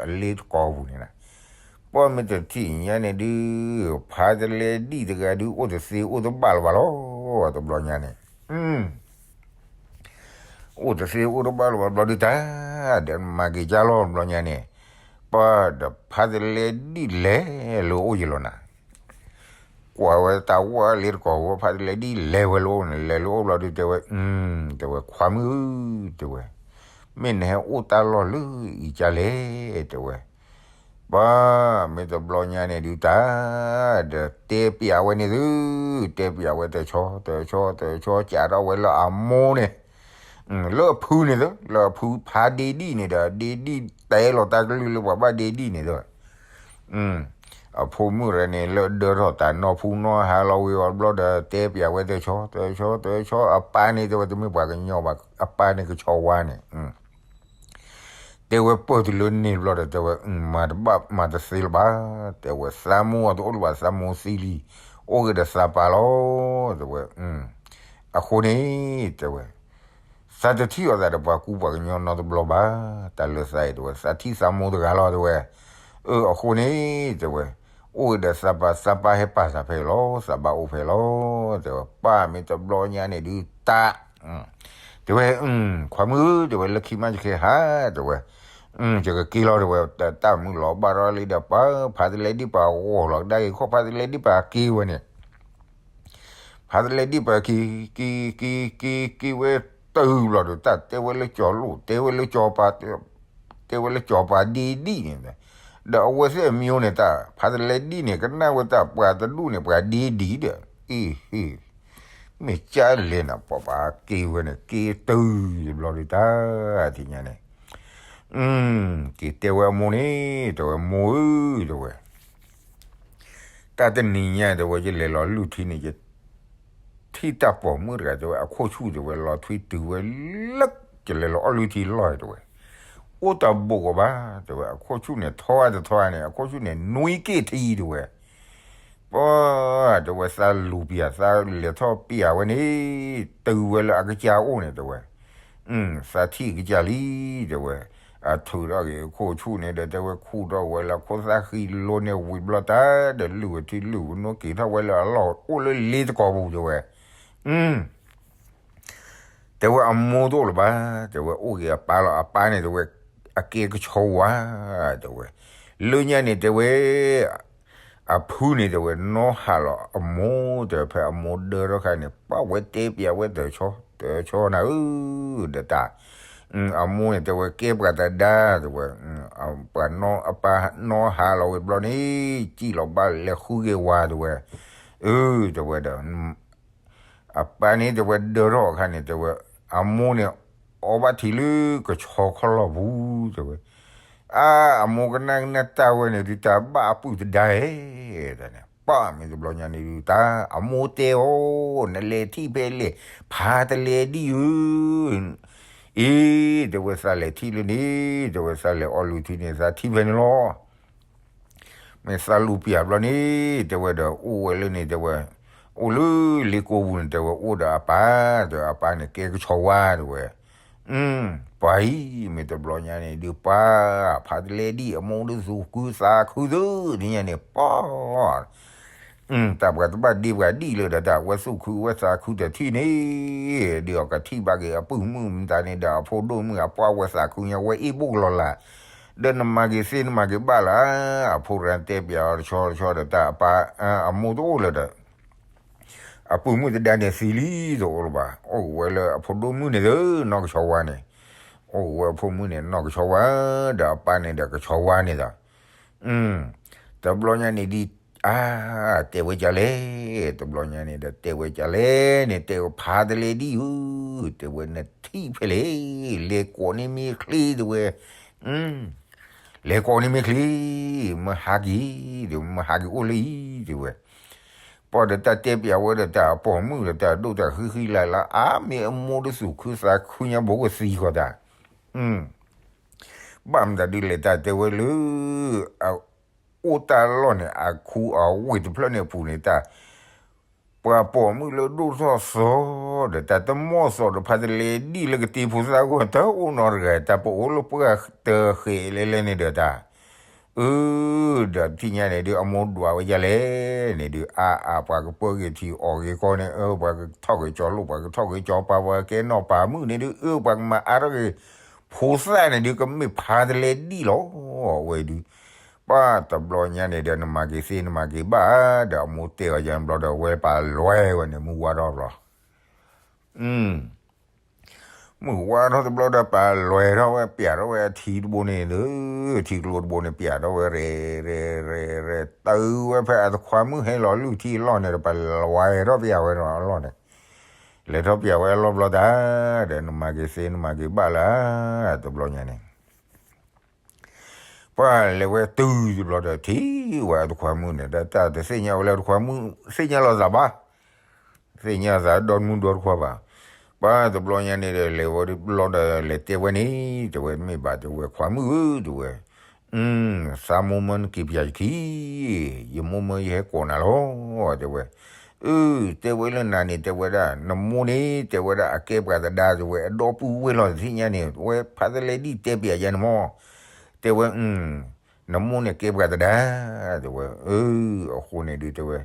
အလ့တကိးပူၤန့ၣ်နၤ, ပှၢ်မ့ၢ်တထံၣ်ညါန့ၣ်ဒုး, ဖါတလဲဒံၣ်တဂၤဒုး အိၣ်တသ့အိၣ်တဘၣ်လၢၤဘၣ်လီၤ, တဘျီညါန့ၣ်, အိၣ်တသ့အိၣ်တဘၣ်လၢၤဘၣ်ဘျီဒုးတၢ်, ဒီးမၤက့ၤကၢ်လီၤဘျီညါန့ၣ်, ပှၢ်ဒီးဖါတလဲဒံၣ်လဲၤလၢအိၣ်ယလီၤနၤ ကွၢ်ဝဲတၢ်ဝၢ်လ့တကိးဝဲ ဖါတလဲဒံၣ်လဲၤဝဲလၢအိၣ်န့ၣ် လဲၤလၢအိၣ်ဘျီဒုးတဲဝဲ, တဲဝဲခွါမုၣ်ဧၢ, တဲဝဲ, မ့ၢ်နဟဲအိၣ်တၢ်လီၢ်လၢအံၤကၢ်လဲၣ်, တဲဝဲ, ပှၢ်မ့ၢ်တဘျီညါန့ၣ်ဒုးတၢ်, ဒီးတဲပျးဝဲန့ၣ်သု, တဲပျးဝဲတဆီတဆီတဆီ ကးထီၣ်ဝဲလၢအမိၢ်န့ၣ် လၢအဖုန့ၣ်သု, လၢအဖုဖါဒ့ဒံၣ်န့ၣ်ဒီး ဒ့ဒံၣ်တဲလီၤတၢ်ကလုၢ်လၢပှၤဘၣ်ဒ့ဒံၣ်န့ၣ်ဒီး, အဖိမုၣ်ရၢန့ၣ် လၢဒၢထီၣ်တၢ်နီၢ်ဖူနီၢ်ဟါလီၤဝံၤအီၤဘျီဒီး တဲပျးဝဲတဆီတဆီတဆီ အပၢ်န့ၣ် တဲဝဲတမ့ၢ်ပှၤကညီဘၣ် အပၢ်န့ၣ်ကဆီဝါန့ၣ် တဲဝဲပၢၢ်တုၤလၢန့ၣ်ဘျီဒီး တဲဝဲ, မၤတဘၣ်မၤတသ့လၢၤဘၣ်, တဲဝဲ, သးမိၢ်အတအိၣ်လၢၤဘၣ်, သးမိၢ်သံလံ, အိၣ်ဂ့ၤဒီးသးပၢ်လီၤ, တဲဝဲ, အဃိန့ၣ်, တဲဝဲ, သးတထံၣ်အီၤသးဒီးပှၤကူပှၤကညီနီတဘျီဘၣ်, တၢ်လၢသးအံၤ တဲဝဲ, သးထံၣ်သးမိၢ်တဂၤလီၤ, တဲဝဲ, အဃိန့ၣ်, တဲဝဲ, အိၣ်ဂ့ၤဒီးသးပၢ်, သးပၢ်ဟဲပာ်သးဖဲအံၤလီၤ, သးဘၣ်အိၣ်ဖဲအံၤလီၤ, တဲဝဲ, ပၢ်မ့ၢ်တဘျီညါန့ၣ်ဒုးတၢ် တဲဝဲ, ခွါမုၣ်, တဲဝဲ, လၢခံမးယကဟဲဟး, တဲဝဲ, ယကက့ၤလီၤ, တဲဝဲ, တၢ်မုၢ်လီၤဘၣ်ထီၣ်လံဒီး ပၢ်ဖါတလဲဒံၣ်ပှၤဂီၢ်လီၤကဒါက့ၤခီၣ် ဖါတလဲဒံၣ်ပှၤက့ၤဝဲန့ၣ်, ဖါတလဲဒံၣ်ပှၤက့ၤ, က့ၤ, က့ၤ, က့ၤ, က့ၤဝဲတုၤဘျီဒီး တၢ်တဲဝဲလၢကၠီၤလိၣ်, တဲဝဲလၢကၠီၤပၤ, တဲဝဲလၢကၠီၤပၤဒ့ဒံၣ်န့ၣ်, ဒီးအဝဲသ့ၣ်အမံၤန့ၣ် တၢ်ဖါတလဲဒံၣ်န့ၣ် ကနၣ်ဝဲတၢ်ပှၤတဒူၣ်န့ၣ် ပှၤဒ့ဒံၣ်ဒီး, အ့ဟ့ မ့ၢ်ကၢ်လဲၣ်နၤ ပှၤပှၤက့ၤဝဲန့ၣ် က့ၤတုၤတဘျီဒုးတၢ်, ထံၣ်ညါန့ၣ်, က့ၤတဲဝဲအမိၢ်န့ၣ်, တဲဝဲ, မိၢ်ဧၢ, တဲဝဲ, တၢ်တနံၤညါ တဲဝဲ ယလဲၤလီၤလုၢ်ထံန့ၣ် ယထံၣ်တၢ်ပိာ်မုၣ်တဂၤ တဲဝဲ အခိၣ်ဆူၣ် တဲဝဲ လီၤထွံတုၤဝဲလၢ ယလဲၤလီၤအီၣ်လုၢ်ထံလီၢ် တဲဝဲ, အိၣ်တဘိးကီးဘၣ် တဲဝဲ အခိၣ်ဆူၣ်န့ၣ် ထီအါတထီအါန့ၣ် အခိၣ်ဆူၣ်န့ၣ် နွံက့ၣ်ထံ တဲဝဲ, ပှၤ တဲဝဲ သးလူၤပျၢ် သးလဲၤထီၣ်ပျၢ်ဝဲန့ၣ် တုၤဝဲလၢအကစၢ်အိၣ်န့ၣ် တဲဝဲ, သးထံၣ်ကစၢ်လံ တဲဝဲ, အထုးထီၣ်က့ၤခိၣ်ဆူၣ်န့ၣ်ဒီး တဲဝဲခူၣ်ထီၣ်ဝဲလၢခိၣ်သၣ်ဃံလိန့ၣ်ဝံၤဘျီတၢ်ဒီး လုၢ်ဝဲထံလုၢ်ဝဲနိက့ၤထီၣ်ဝဲလၢအလီၢ်အိၣ်လၢလ့တကီၢ်ပူၤတဲဝဲ, တဲဝဲအမိၢ်တအိၣ်လၢၤဘၣ်, တဲဝဲအိၣ်က့ၤအပၢ်လီၤ, အပၢ်န့ၣ်တဲဝဲ အကဲကဆီဝါ, တဲဝဲ, လၢညါန့ၣ်တဲဝဲ အဖုန့ၣ်တဲဝဲ နီၢ်ဟးလီၤအမိၢ် တဲဝဲ ဖဲအမိၢ်ဒၢထီၣ်ခါန့ၣ် ပှၤဝဲတဲပျးဝဲတဆီ တဆီနၤဧၢ, ဒီးတၢ် အမိၢ်န့ၣ်တဲဝဲ ကဲပှၤတဒါ တဲဝဲ, ပှၤနီၢ် အပၢ်နီၢ်ဟးလီၤဝံၤဘျီန့ၣ် စံၣ်လီၤဘၣ်လဲၤဃုက့ၤဝါ တဲဝဲ, အၢ တဲဝဲဒီး အပၢ်န့ၣ်တဲဝဲဒၢထီၣ်အခါန့ၣ် တဲဝဲ အမိၢ်န့ၣ် အီဘၣ်ထံလၢကဆီခီၣ်လီၢ်ပူၤ တဲဝဲ, အါ အမိၢ်ကနၣ်ကနၣ်တၢ်ဝဲန့ၣ် ဒုးတၢ်ဘၣ်အပုၢ်တဒါဧဲ တၢ်န့ၣ် ပၢ်မ့ၢ်တဘျီညါန့ၣ်ဒုး တၢ်အမိၢ်တဲအီၤ နလဲၤထံၣ်ဖဲလဲၣ် ဖးတလဲဒံၣ်ဧၢ, အ့ တဲဝဲသးလဲၤထံၣ်လၢန့ၣ် တဲဝဲသးလဲၤအီလုၢ်ထံန့ၣ် သးထံၣ်ဖဲန့ၣ်လီၤ မ့ၢ်သးလူၤပျၢ်ဘျီန့ၣ် တဲဝဲဒီးအိၣ်ဝဲလၢန့ၣ် တဲဝဲ, အိၣ်လၢလ့ကိပူၤန့ၣ် တဲဝဲအိၣ်ဒီးအပၢ်, တဲအပၢ်န့ၣ်ကဲကဆီဝါ တဲဝဲ, ပှၤအံၤ မ့ၢ်တဘျီညါန့ၣ်ဒုး ပှၤ ဖးတလဲဒံၣ် အမိၢ်ဒုးသူၣ်ခုသးခုသ့ၣ်ညါန့ၣ် ပှၤ တၢ်ပှၤတဘၣ်ဒ့ပှၤဒံၣ်လၢၤဒီး တၢ်ဝဲသူၣ်ခုဝဲသးခုတထံၣ်န့ၣ် ဒုးအကထံၣ်ဘၣ်က့ၤအပုၢ်မုၣ်မတၤန့ၣ်ဒီး အဖိဒိၣ်မုၣ်အပှၢ်ဝဲသးခုညါ ဝဲအ့ၣ်ဘိၣ်ကလီၤလၢ်, ဒီးနမၤက့ၤသ့နမၤက့ၤဘၣ်လၢ အဖိရၣ်တဲပျးအီၤတဆီတဆီဒီး တၢ်အပၢ် အမိၢ်တအိၣ်လၢၤဒီး အပုၢ်မုၣ်တဒါန့ၣ်သံလံတအိၣ်လၢၤဘၣ်, အိၣ်ကဝဲလၢအဖိဒိၣ်မုၣ်န့ၣ်သ့ နီၢ်ကဆီဝါန့ၣ်, အိၣ်ကဝဲအဖိမုၣ်န့ၣ်နီၢ်ကဆီဝါ, ဒီးအပၢ်န့ၣ်ဒီးကဆီဝါန့ၣ်ဒီး တဘျီညါန့ၣ်ဒ် အါ တဲဝဲကလဲၣ်, တဘျီညါန့ၣ်ဒီးတဲဝဲကလဲၣ်န့ၣ် တဲဝဲဖးတလဲဒံၣ်ဧၢ, တဲဝဲနထံၣ်ဖဲလဲၣ်, လဲၤကိးန့ၢ်မ့ၢ်ချ့ တဲဝဲ, လဲၤကိးန့ၢ်မ့ၢ်ချ့, မ့ၢ်ဟးက့ၤ, တဲဝဲမ့ၢ်ဟးက့ၤအိၣ်လၢအံၤ တဲဝဲ, ပှၤဒီးတၢ်တဲပျးဝဲဒီးတၢ်အပိာ်မုၣ်ဒီး တၢ်ဒိၣ်တၢ်ဃံဃံလၤလၤ အါမ့ၢ်အမိၢ်တသူၣ်ခုသးခုညါ ဘိကသံဃီတၢ် ဘၣ်မတၤဒုးလဲၤတၢ်တဲဝဲလၢ အအိၣ်တၢ်လီၢ်န့ၣ် အခူအဝ့ၢ်တဖျၢၣ်န့ၣ်အပူၤန့ၣ် တၢ် ပှၤပိာ်မုၣ်လၢဒိၣ်ထီၣ်သီ ဒီးတၢ်တမီၢ်သီဒီး ဖးတလဲဒံၣ်လၢကတ့ဖိသၣ်ဂီၢ် တအိၣ်နီတဂၤ တၢ်ပအိၣ်လၢပှၢ်တဃဲးလဲလဲန့ၣ်ဒီးတၢ် အၢ ဒီးထံၣ်ညါန့ၣ်ဒုး အမိၢ်ဒွးဝဲဒ်လဲၣ်န့ၣ်ဒုး အါအါ ပှၤကပၢက့ၤထံအီၣ်က့ၤကီန့ၣ် အၢ ပှၤကထီၣ်က့ၤကၠီလိၣ် ပှၤကထီၣ်က့ၤကၠီပၤ ပှၤကဲနီၢ်ပၤမုၣ်န့ၣ်ဒုး အၢ ပှၤကမၤအါထီၣ်က့ၤ ဖိသၣ်န့ၣ်ဒုး ကမ့ၢ်ဖးတလဲဒံၣ်လီၤ အဝဲဒုး ပှၤတဘျီညါန့ၣ်ဒီး နမၤက့ၤသ့နမၤက့ၤဘၣ် ဒီးအမိၢ်တဲအီၤယၤဘျီဒီး ဝဲပာ်လွဲဝဲန့ၣ် မုၢ်ဝါထီၣ်ဘျီ မုၢ်ဝါထီၣ်တဘျီဒီး ပာ်လွဲထီၣ်ဝဲ ပျးထီၣ်ဝဲအထံတဘိန့ၣ်ဒီး ထံကျိတဘိန့ၣ် ပျးထီၣ်ဝဲ ရဲၣ်ရဲၣ်ရဲၣ်ရဲၣ် တုၤဝဲဖဲအတခွါမုၣ်ဟဲလီၤလုၢ်ထံအလီၢ်န့ၣ်ဒီး ပာ်လွဲထီၣ်ပျးဝဲဒီးအလီၢ်န့ၣ် လဲၤထီၣ်ပျးဝဲအလီၢ်ဘျီတၢ် ဒီးနမၤက့ၤသ့နမၤက့ၤဘၣ်လၢ တဘျီညါန့ၣ် ပှၤလဲၤဝဲတုၤတဘျီဒီး ထံၣ်ဝဲအတခွါမုၣ်န့ၣ် တၢ်တသ့ၣ်ညါဝဲလၢတခွါမုၣ် သ့ၣ်ညါလီၤသးဘၣ် သ့ၣ်ညါသးဒီမုၢ်ဒီတခွါဘၣ်. ပှၤတဘျီညါန့ၣ်ဒီး လဲၤဝဲတဘျီဒီး လဲၤတဲဝဲန့ၣ် တဲဝဲမ့ၢ်ဘၣ်တဲဝဲခွါမုၣ်ဧၢ တဲဝဲ သးမိၢ်မၢနက့ၤပျးယခံ ယမိၢ်မၢယဟဲကိးနၤလီၤ တဲဝဲ. အၢ တဲဝဲလၢနၤန့ၣ် တဲဝဲဒၣ် နမိၢ်န့ၣ် တဲဝဲဒၣ် အကဲပှၤသဒါ တဲဝဲ အဒီပုၢ်ဝဲၢ်လီၤတသ့ၣ်ညါန့ၣ် ဝဲဖးတလဲဒ်တဲပျးယၤန့ၣ်မီၢ် တဲဝဲ နမိၢ်န့ၣ်ကဲပှၤသဒါ တဲဝဲ. အၢ အဃိန့ၣ်ဒုး တဲဝဲ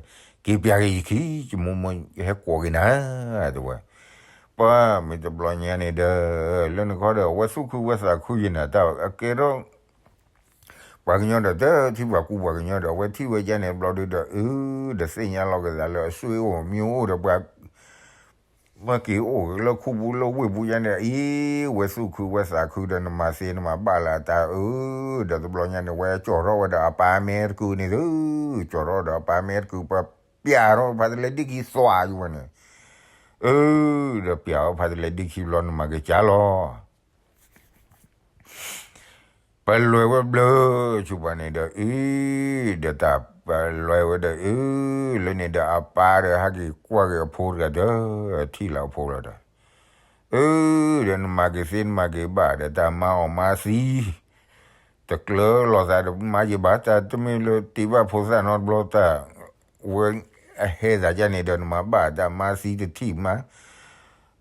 က့ၤပျးက့ၤယခံ ယမိၢ်မၢယဟဲကိးက့ၤနၤ တဲဝဲ. ပှၤမ့ၢ်တဘျီညါန့ၣ်ဒီး လၢနခီဒီး အဝဲသူၣ်ခုဝဲသးခုယနၤ တၢ်အကဲထီၣ် ပှၤကညီဒီး တထံၣ်ပှၤကူပှၤကညီဒီး အဝဲထံၣ်ဝဲဒ်န့ၣ်တဘျီဒုးဒီး အၢ ဒီးသ့ၣ်ညါလီၤက့ၤသးလၢအဆွေအိၣ်မ့ၢ်အိၣ်ဒီးပှၤ မၢက့ၤအိၣ်လၢခူပူၤလၢဝ့ၢ်ပူၤယါန့ၣ် အံၤ ဝဲသူၣ်ခုဝဲသးခုဒီး နမၤသ့နမၤဘၣ်လၢအတၢ်အၢ ဒီးတဘျီညါန့ၣ် ဝဲကၠီထီၣ်ဝဲဒီးအပၢ်မဲတကုာ်န့ၣ်သု ကၠီထီၣ်ဒီးအပၢ်မဲတကုာ် ပှၤပျးထီၣ်ဖးတလဲဒ်ခံသွးယဝဲန့ၣ် အၢ ဒီးပျးထီၣ်ဖးတလဲဒ်ခံဘျီ နမၤက့ၤကၢ်လီၤ ပလွဲဝဲဘျၢဆူပှၤန့ၣ်ဒီး အၢ ဒီးတၢ်ပလွဲဝဲဒီး အၢ လၢန့ၣ်ဒီးအပၢ်ဒီး ဟဲက့ၤကွၢ်က့ၤအဖိတဂၤဒီး ထံၣ်လၢအဖိလီၤဒီး အၢ ဒီးနမၤက့ၤသ့နမၤက့ၤဘၣ်ဒီး တၢ်မၤအီၣ်မၤသံ တကျၢၤလိာ်သးဒီးမၤယံာ်ဘၣ် တၢ်တမ့ၢ်လၢတ့ဘၣ်ဖိသၣ်နီတဘျီတၢ် ဝဲအဟဲသးယါန့ၣ်ဒီး နမၤဘၣ်တၢ်မၤသံတထံၣ်မၤ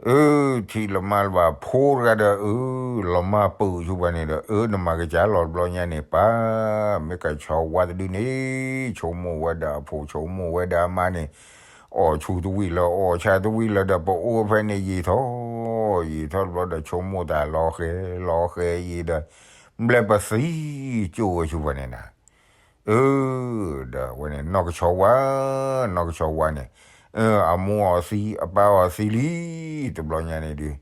အၢ ထံၣ်လီၤမၢ်လၢၤဘၣ် ဖိတဂၤဒီး အၢ လီၤမၢ်ပၢၢ်ဆူပှၤန့ၣ်ဒီး အၢ နမၤကစၢ်လီၤတဘျီညါန့ၣ် ပၢ် မ့ၢ်ကဆီဝါတဒုန့ၣ် ဆိကမိၣ်ဝဲဒီးအဖိ ဆိကမိၣ်ဝဲဒီးအမါန့ၣ် အီၣ်ဆူၣ်တဝံၣ်လၢ အီၣ်ဆၣ်တဝံၣ်လၢဒီး ပအိၣ်ဖဲန့ၣ်ယံာ်ထီၣ် ယံာ်ထီၣ်တဘျီဒီး ဆိကမိၣ်တၢ်လီၤဃဲၤ လီၤဃဲၤယံာ်ဒီး ဘျဲၣ်ပသံကၠိဝဲဆူပှၤန့ၣ်နၤ အၢ ဒီးအဝဲန့ၣ် နီၢ်ကဆီဝါ နီၢ်ကဆီဝါန့ၣ် အမိၢ်အီၤသံ အပၢ်အီၤသံလံ တဘျီညါန့ၣ်ဒုး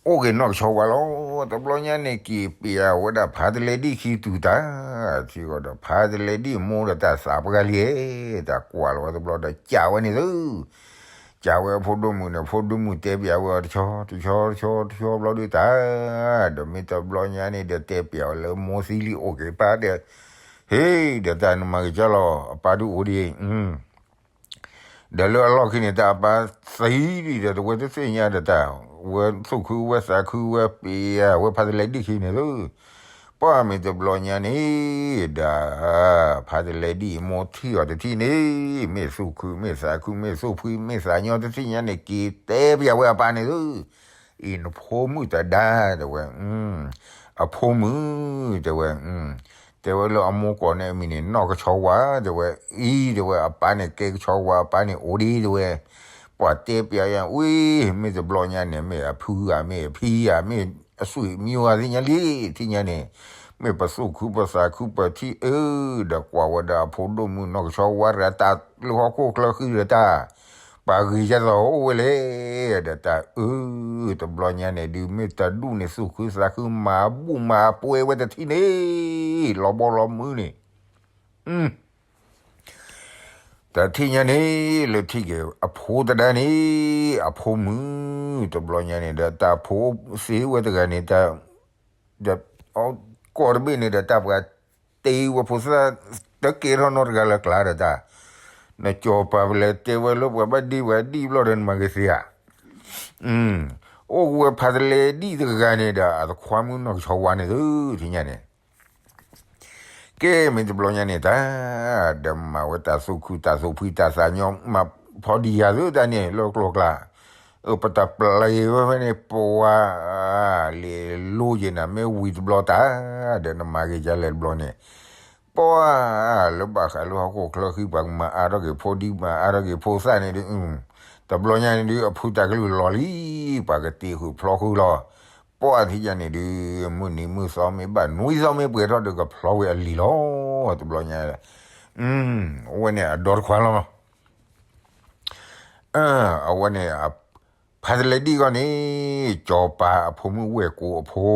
အိၣ်က့ၤနီၢ်ကဆီဝါလီၤ တဘျီညါန့ၣ် က့ၤပျးဝဲဒၣ်ဖးတလဲဒံၣ်ခံတူၢ်တၢ် ထံဂီၤဒီး ဖးတလဲဒံၣ်မိၢ်ဒီးတၢ်သးပှၢ်လံ တၢ်ကွၢ်လီၤဝဲတဘျီဒီး ကးဝဲန့ၣ်သု ကးဝဲအဖိဒိၣ်မုၣ်န့ၣ် ဖိဒိၣ်မုၣ်တဲပျးဝဲအီၤတဆီ တဆီ တဆီ တဆီဘျီဒုးတၢ် ဒီးမ့ၢ်တဘျီညါန့ၣ်ဒီး တဲပျးအီၤလၢမိၢ်သံလံ အိၣ်က့ၤပၢ်ဒီး ဟ့ၣ် ဒီးတၢ်နမၤကစၢ်လီၤ အပၢ်ဒုးအိၣ်ဒံး ဒီးလၢအလီၢ်ခံန့ၣ် တၢ်အပၢ်သံဒံးဒီး တဝဲတသ့ၣ်ညါဒီးတၢ် ဝဲသူၣ်ခုဝဲသးခုဝဲပျးဝဲဖးတလဲဒံၣ်ခံန့ၣ်သု ပှၢ်မ့ၢ်တဘျီညါန့ၣ် ဒီး ဖးတလဲဒံၣ်မိၢ်ထံၣ်အီၤတထံၣ်န့ၣ် မ့ၢ်သူၣ်ခုမ့ၢ်သးခု မ့ၢ်သူၣ်ဖှံမ့ၢ်သးညီတသ့ၣ်ညါန့ၣ် က့ၤတဲပျးဝဲအပၢ်န့ၣ်သု အံၤနဖိမုၣ်တဒါတဲဝဲ အဖိမုၣ်တဲဝဲ တဲဝဲလၢအမိၢ်ကိးန့ၣ်အမံၤန့ၣ် နီၢ်ကဆီဝါတဲဝဲ အံၤတဲဝဲ အပၢ်န့ၣ်ကဲကဆီဝါ အပၢ်န့ၣ်အိၣ်ဒံးတဲဝဲ ပှၤတဲပျးယၤ ဝံ မ့ၢ်တဘျီညါန့ၣ် မ့ၢ်အဖုဧါ မ့ၢ်အဖံဧါ မ့ၢ်အဆွေမျိုးဧါ သ့ၣ်ညါလံ ထံၣ်ညါန့ၣ် မ့ၢ်ပသူၣ်ခုပသးခုပထံၣ်အၢ ဒီးကွၢ်ဝဲဒီးအဖိဒိၣ်မုၣ်နီၢ်ကဆီဝါတဂၤ တၢ်လၢဟီၣ်ခိၣ်ချၢဃံဒီးတၢ် ပှၤဂ့ၤယဲၢ်သီအိၣ်ဝဲလဲၣ် ဒီးတၢ်အၢ တဘျီညါန့ၣ်ဒုး မ့ၢ်တဒူၣ်န့ၣ်သူၣ်ခုသးခုမၤဘူၣ်မၤပှဲၤဝဲတထံၣ်န့ၣ် လီၤဘီလီၤမုၢ်န့ၣ် တထံၣ်ညါန့ၣ် လၢထံၣ်က့ၤအဖိတဒါန့ၣ် အဖိမုၣ် တဘျီညါန့ၣ်ဒီး တၢ်ဖိသ့ဝဲတဂၤန့ၣ် တၢ် ဒီး ကိးတဘ့ၣ်န့ၣ်ဒီး တၢ်ပှၤတ့ဝဲဖိသၣ် တကဲထီၣ်နီတဂၤလၢကျါဒီးတၢ် နကၠီၤပၤပလဲၤတဲဝဲလၢပှၤဘၣ်ဒံးပှၤဒံးဘျီဒီး နမၤကသ့ဧါ အိၣ်ဝဲဖးတလဲဒံၣ်တဂၤန့ၣ်ဒီး အတခွါမုၣ်နီၢ်ကဆီဝါန့ၣ်သု ထံၣ်ညါန့ၣ် ကဲမ့ၢ်တဘျီညါန့ၣ်တၢ် ဒီးမၤဝဲတၢ်သူၣ်ခုတၢ်သူၣ်ဖှံတၢ်သးညီ မၤဖီဒံးယၤသုတၢ်န့ၣ် လၢကျိၤကျါ ပတၢ်ပျဲဝဲဖဲန့ၣ် ပှၤ လဲၤလိယဲၢ်နၤ မ့ၢ်ဝံၤတဘျီတၢ် ဒီးနမၤဂ့ၤယၤလဲၣ်တဘျီန့ၣ် ပှၤ လၢဘၣ်ဃးလၢဟီၣ်ခိၣ်ချၢဃံ ပှၤကမၤအါထီၣ်က့ၤဖိဒံး မၤအါထီၣ်က့ၤဖိသၣ်န့ၣ်ဒုး တဘျီညါန့ၣ်ဒုး အဖုတၢ်ကလုၢ်လီၤလံ ပှၤကတ့ဃုာ်ဖျီဃုာ်လီၤ ပှၤထံၣ်ညါန့ၣ်ဒုး မုၢ်နံၤမုၢ်သီမ့ၢ်ဘၣ် နွံသီမ့ၢ်ပှဲၤထီၣ်ဒီး ကဖျီဝဲအလံၤလီၤ တဘျီညါ အဝဲန့ၣ်အဒီတခွါလီၤ အဝဲန့ၣ် ဖးတလဲဒံၣ်ဂီၢ်န့ၣ် ကၠီၤပၤအဖိမုၣ်ဝဲၢ်ကိအဖိ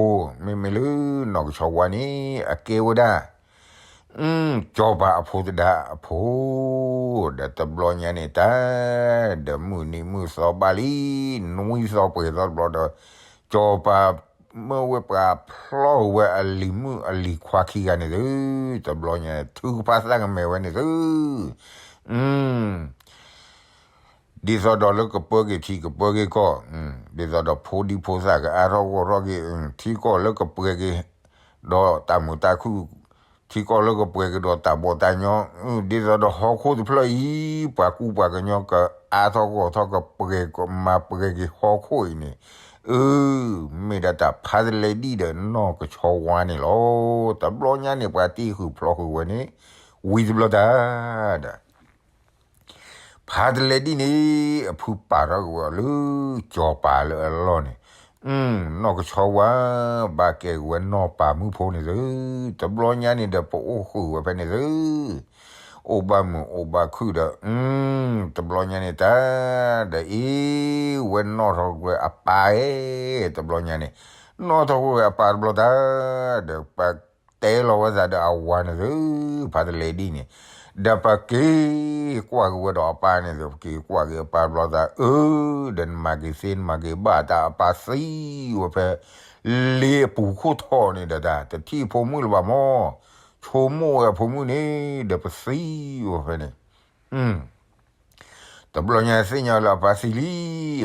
မ့မ့ၢ်လၢနီၢ်ကဆီဝါန့ၣ် အကဲဝဲဒၣ် ကၠီၤပၤအဖိသဒါအဖိ ဒီးတဘျီညါန့ၣ်တၢ် ဒီးမုၢ်နံၤမုၢ်သီဘၣ်လံ နွံသီပှဲၤသီတဘျီဒီး ကၠီၤပၤ မ့ၢ်ဝဲပှၤဖျီဝဲအလံၤမုၣ်အလံၤခွါခံဂၤန့ၣ်သု တဘျီညါ ထုကဖၣ်သၣ်ကမဲာ်ဝဲန့ၣ်သု ဒ်သိးဒီးလၢကပၢက့ၤထံကပၢက့ၤကီၢ်, ဒ်သိးဒီးဖိဒံဖိသၣ်ကအါထီၣ်ဂီၢ်ထီၣ်က့ၤ, ထံကီၢ်လၢကပှဲၤက့ၤဒီးတၢ်မုာ်တၢ်ခုၣ်, ထံကီၢ်လၢကပှဲၤက့ၤဒီးတၢ်ဘီၣ်တၢ်ညီ, ဒ်သိးဒီးဟီၣ်ခိၣ်တဖျၢၣ်အံၤ ပှၤကူပှၤကညီကအါထီၣ်ဂီၢ်ထီၣ်ကပှဲၤကမၤပှဲၤက့ၤဟီၣ်ခိၣ်အံၤန့ၣ်, အၢ မ့ၢ်ဒၣ်တၢ်ဖးတလဲဒံၣ်ဒီးနီၢ်ကဆီဝါန့ၣ်လီၤ. တဘျီညါန့ၣ် ပှၤတ့ဃုာ်ဖျီဃုာ်ဝဲန့ၣ် ဝံၤတဘျီတၢ်ဒီး ဖးတလဲဒံၣ်န့ၣ် အဖုပာ်ထီၣ်က့ၤဝဲလၢကၠီၤပၤလၢအလီၢ်န့ၣ်, နီၢ်ကဆီဝါ ဘၣ်ကဲက့ၤဝဲနီၢ်ပၤမုၣ်ဖိန့ၣ်သု, တဘျီညါန့ၣ်ဒီးပအိၣ်ဃုာ်ဝဲဖဲန့ၣ်သု, အိၣ်ဘၣ်မုာ်အိၣ်ဘၣ်ခုၣ်ဒီး, တဘျီညါန့ၣ်တၢ်ဒီးအ့ၣ် ဝဲနီၣ်ထီၣ်ကွံာ်အပၢ်ဧၢ, တဘျီညါန့ၣ် နီၣ်ထီၣ်ကွံာ်အပၢ်တဘျီတၢ်ဒီး ပ တဲလီၤဝဲသးဒီးအဝၤန့ၣ်သု, ဖးတလဲဒံၣ်န့ၣ်, ဒီးပက့ၤကွၢ်က့ၤဝဲဒီးအပၢ်န့ၣ်သု, ပက့ၤကွၢ်က့ၤအပၢ်တဘျီတၢ်, အၢ ဒီးနမၤက့ၤသ့နမၤက့ၤဘၣ်တၢ် အပၢ်သံဝဲဖဲ လ့အပူၤခိၣ်ထီၣ်န့ၣ်ဒီးတၢ် တထံၣ်ဖိမုၣ်လၢၤဘၣ်မၢ်, ဆိကမိၣ်ဝဲအဖိမုၣ်န့ၣ် ဒီးပသံဝဲဖဲန့ၣ် တဘျီညါသ့ၣ်ညါလၢအပၢ်သံလံ,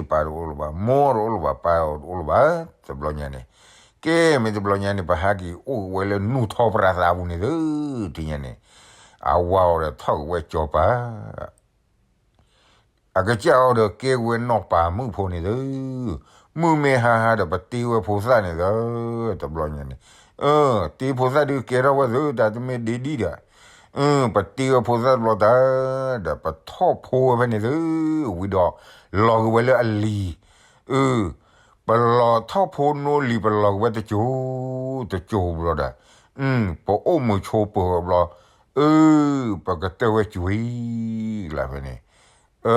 အပၢ်တအိၣ်လၢၤဘၣ်, မိၢ်တအိၣ်လၢၤဘၣ်, ပၢ်တအိၣ်လၢၤဘၣ်, တဘျီညါန့ၣ်, ကဲ မ့ၢ်တဘျီညါန့ၣ် ပဟဲက့ၤအိၣ်က့ၤဝဲလၢနူၢ်ထီၣ်ပြၢသးပူၤန့ၣ်သု, ထံၣ်ညါန့ၣ်, အဝၤအီၤဒီးထီၣ်က့ၤဝဲကၠီၤပၤ အကစၢ်အီၤဒီးကဲဝဲနီၢ်ပၤမုၣ်ဖိန့ၣ်သု, မုၢ်မ့ၢ်ဟါဟါဒီးပတ့ဝဲဖိသၣ်န့ၣ်သု, တဘျီညါန့ၣ်, တ့ဖိသၣ်ဒုးကဲထီၣ်ဝဲသုတၢ်တမ့ၢ်ဒ့ဒံၣ်ဒီး, ပတ့ဝဲဖိသၣ်တဘျီတၢ်, ဒီးပထီၣ်ဖိဝဲဖဲန့ၣ်သု, ဝံၤဒီးလီၤက့ၤဝဲလၢအလံၤ, အ ပလီၤထီၣ်ဖိနီလံၤ ပလီၤက့ၤဝဲတစိၤ, တစိၤဘျီဒီး, ပအိၣ်မုာ်ဆိးပၢၤဘျီ, အ ပကတၢၢ်ဝဲကွံာ်, လၢဖဲန့ၣ်, အ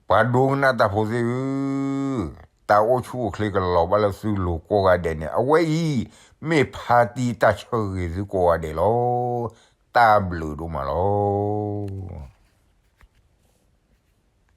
ပှၤဒိကနၣ်တၢ်ဖိသ့ၣ်ဧၢ, တၢ်အိၣ်ဆူၣ်အိၣ်ချ့ကလီၤဘၣ်လၢသုလိၤကိးဂၤဒဲးန့ၣ် အဝဲအံၤ, မ့ၢ်ဖါတံၢ်တၢ်ဆၢဂ့ၤသုကိးဂၤဒဲးလီၤ. တၢ်ဘျုးဒိၣ်မးလီၤ.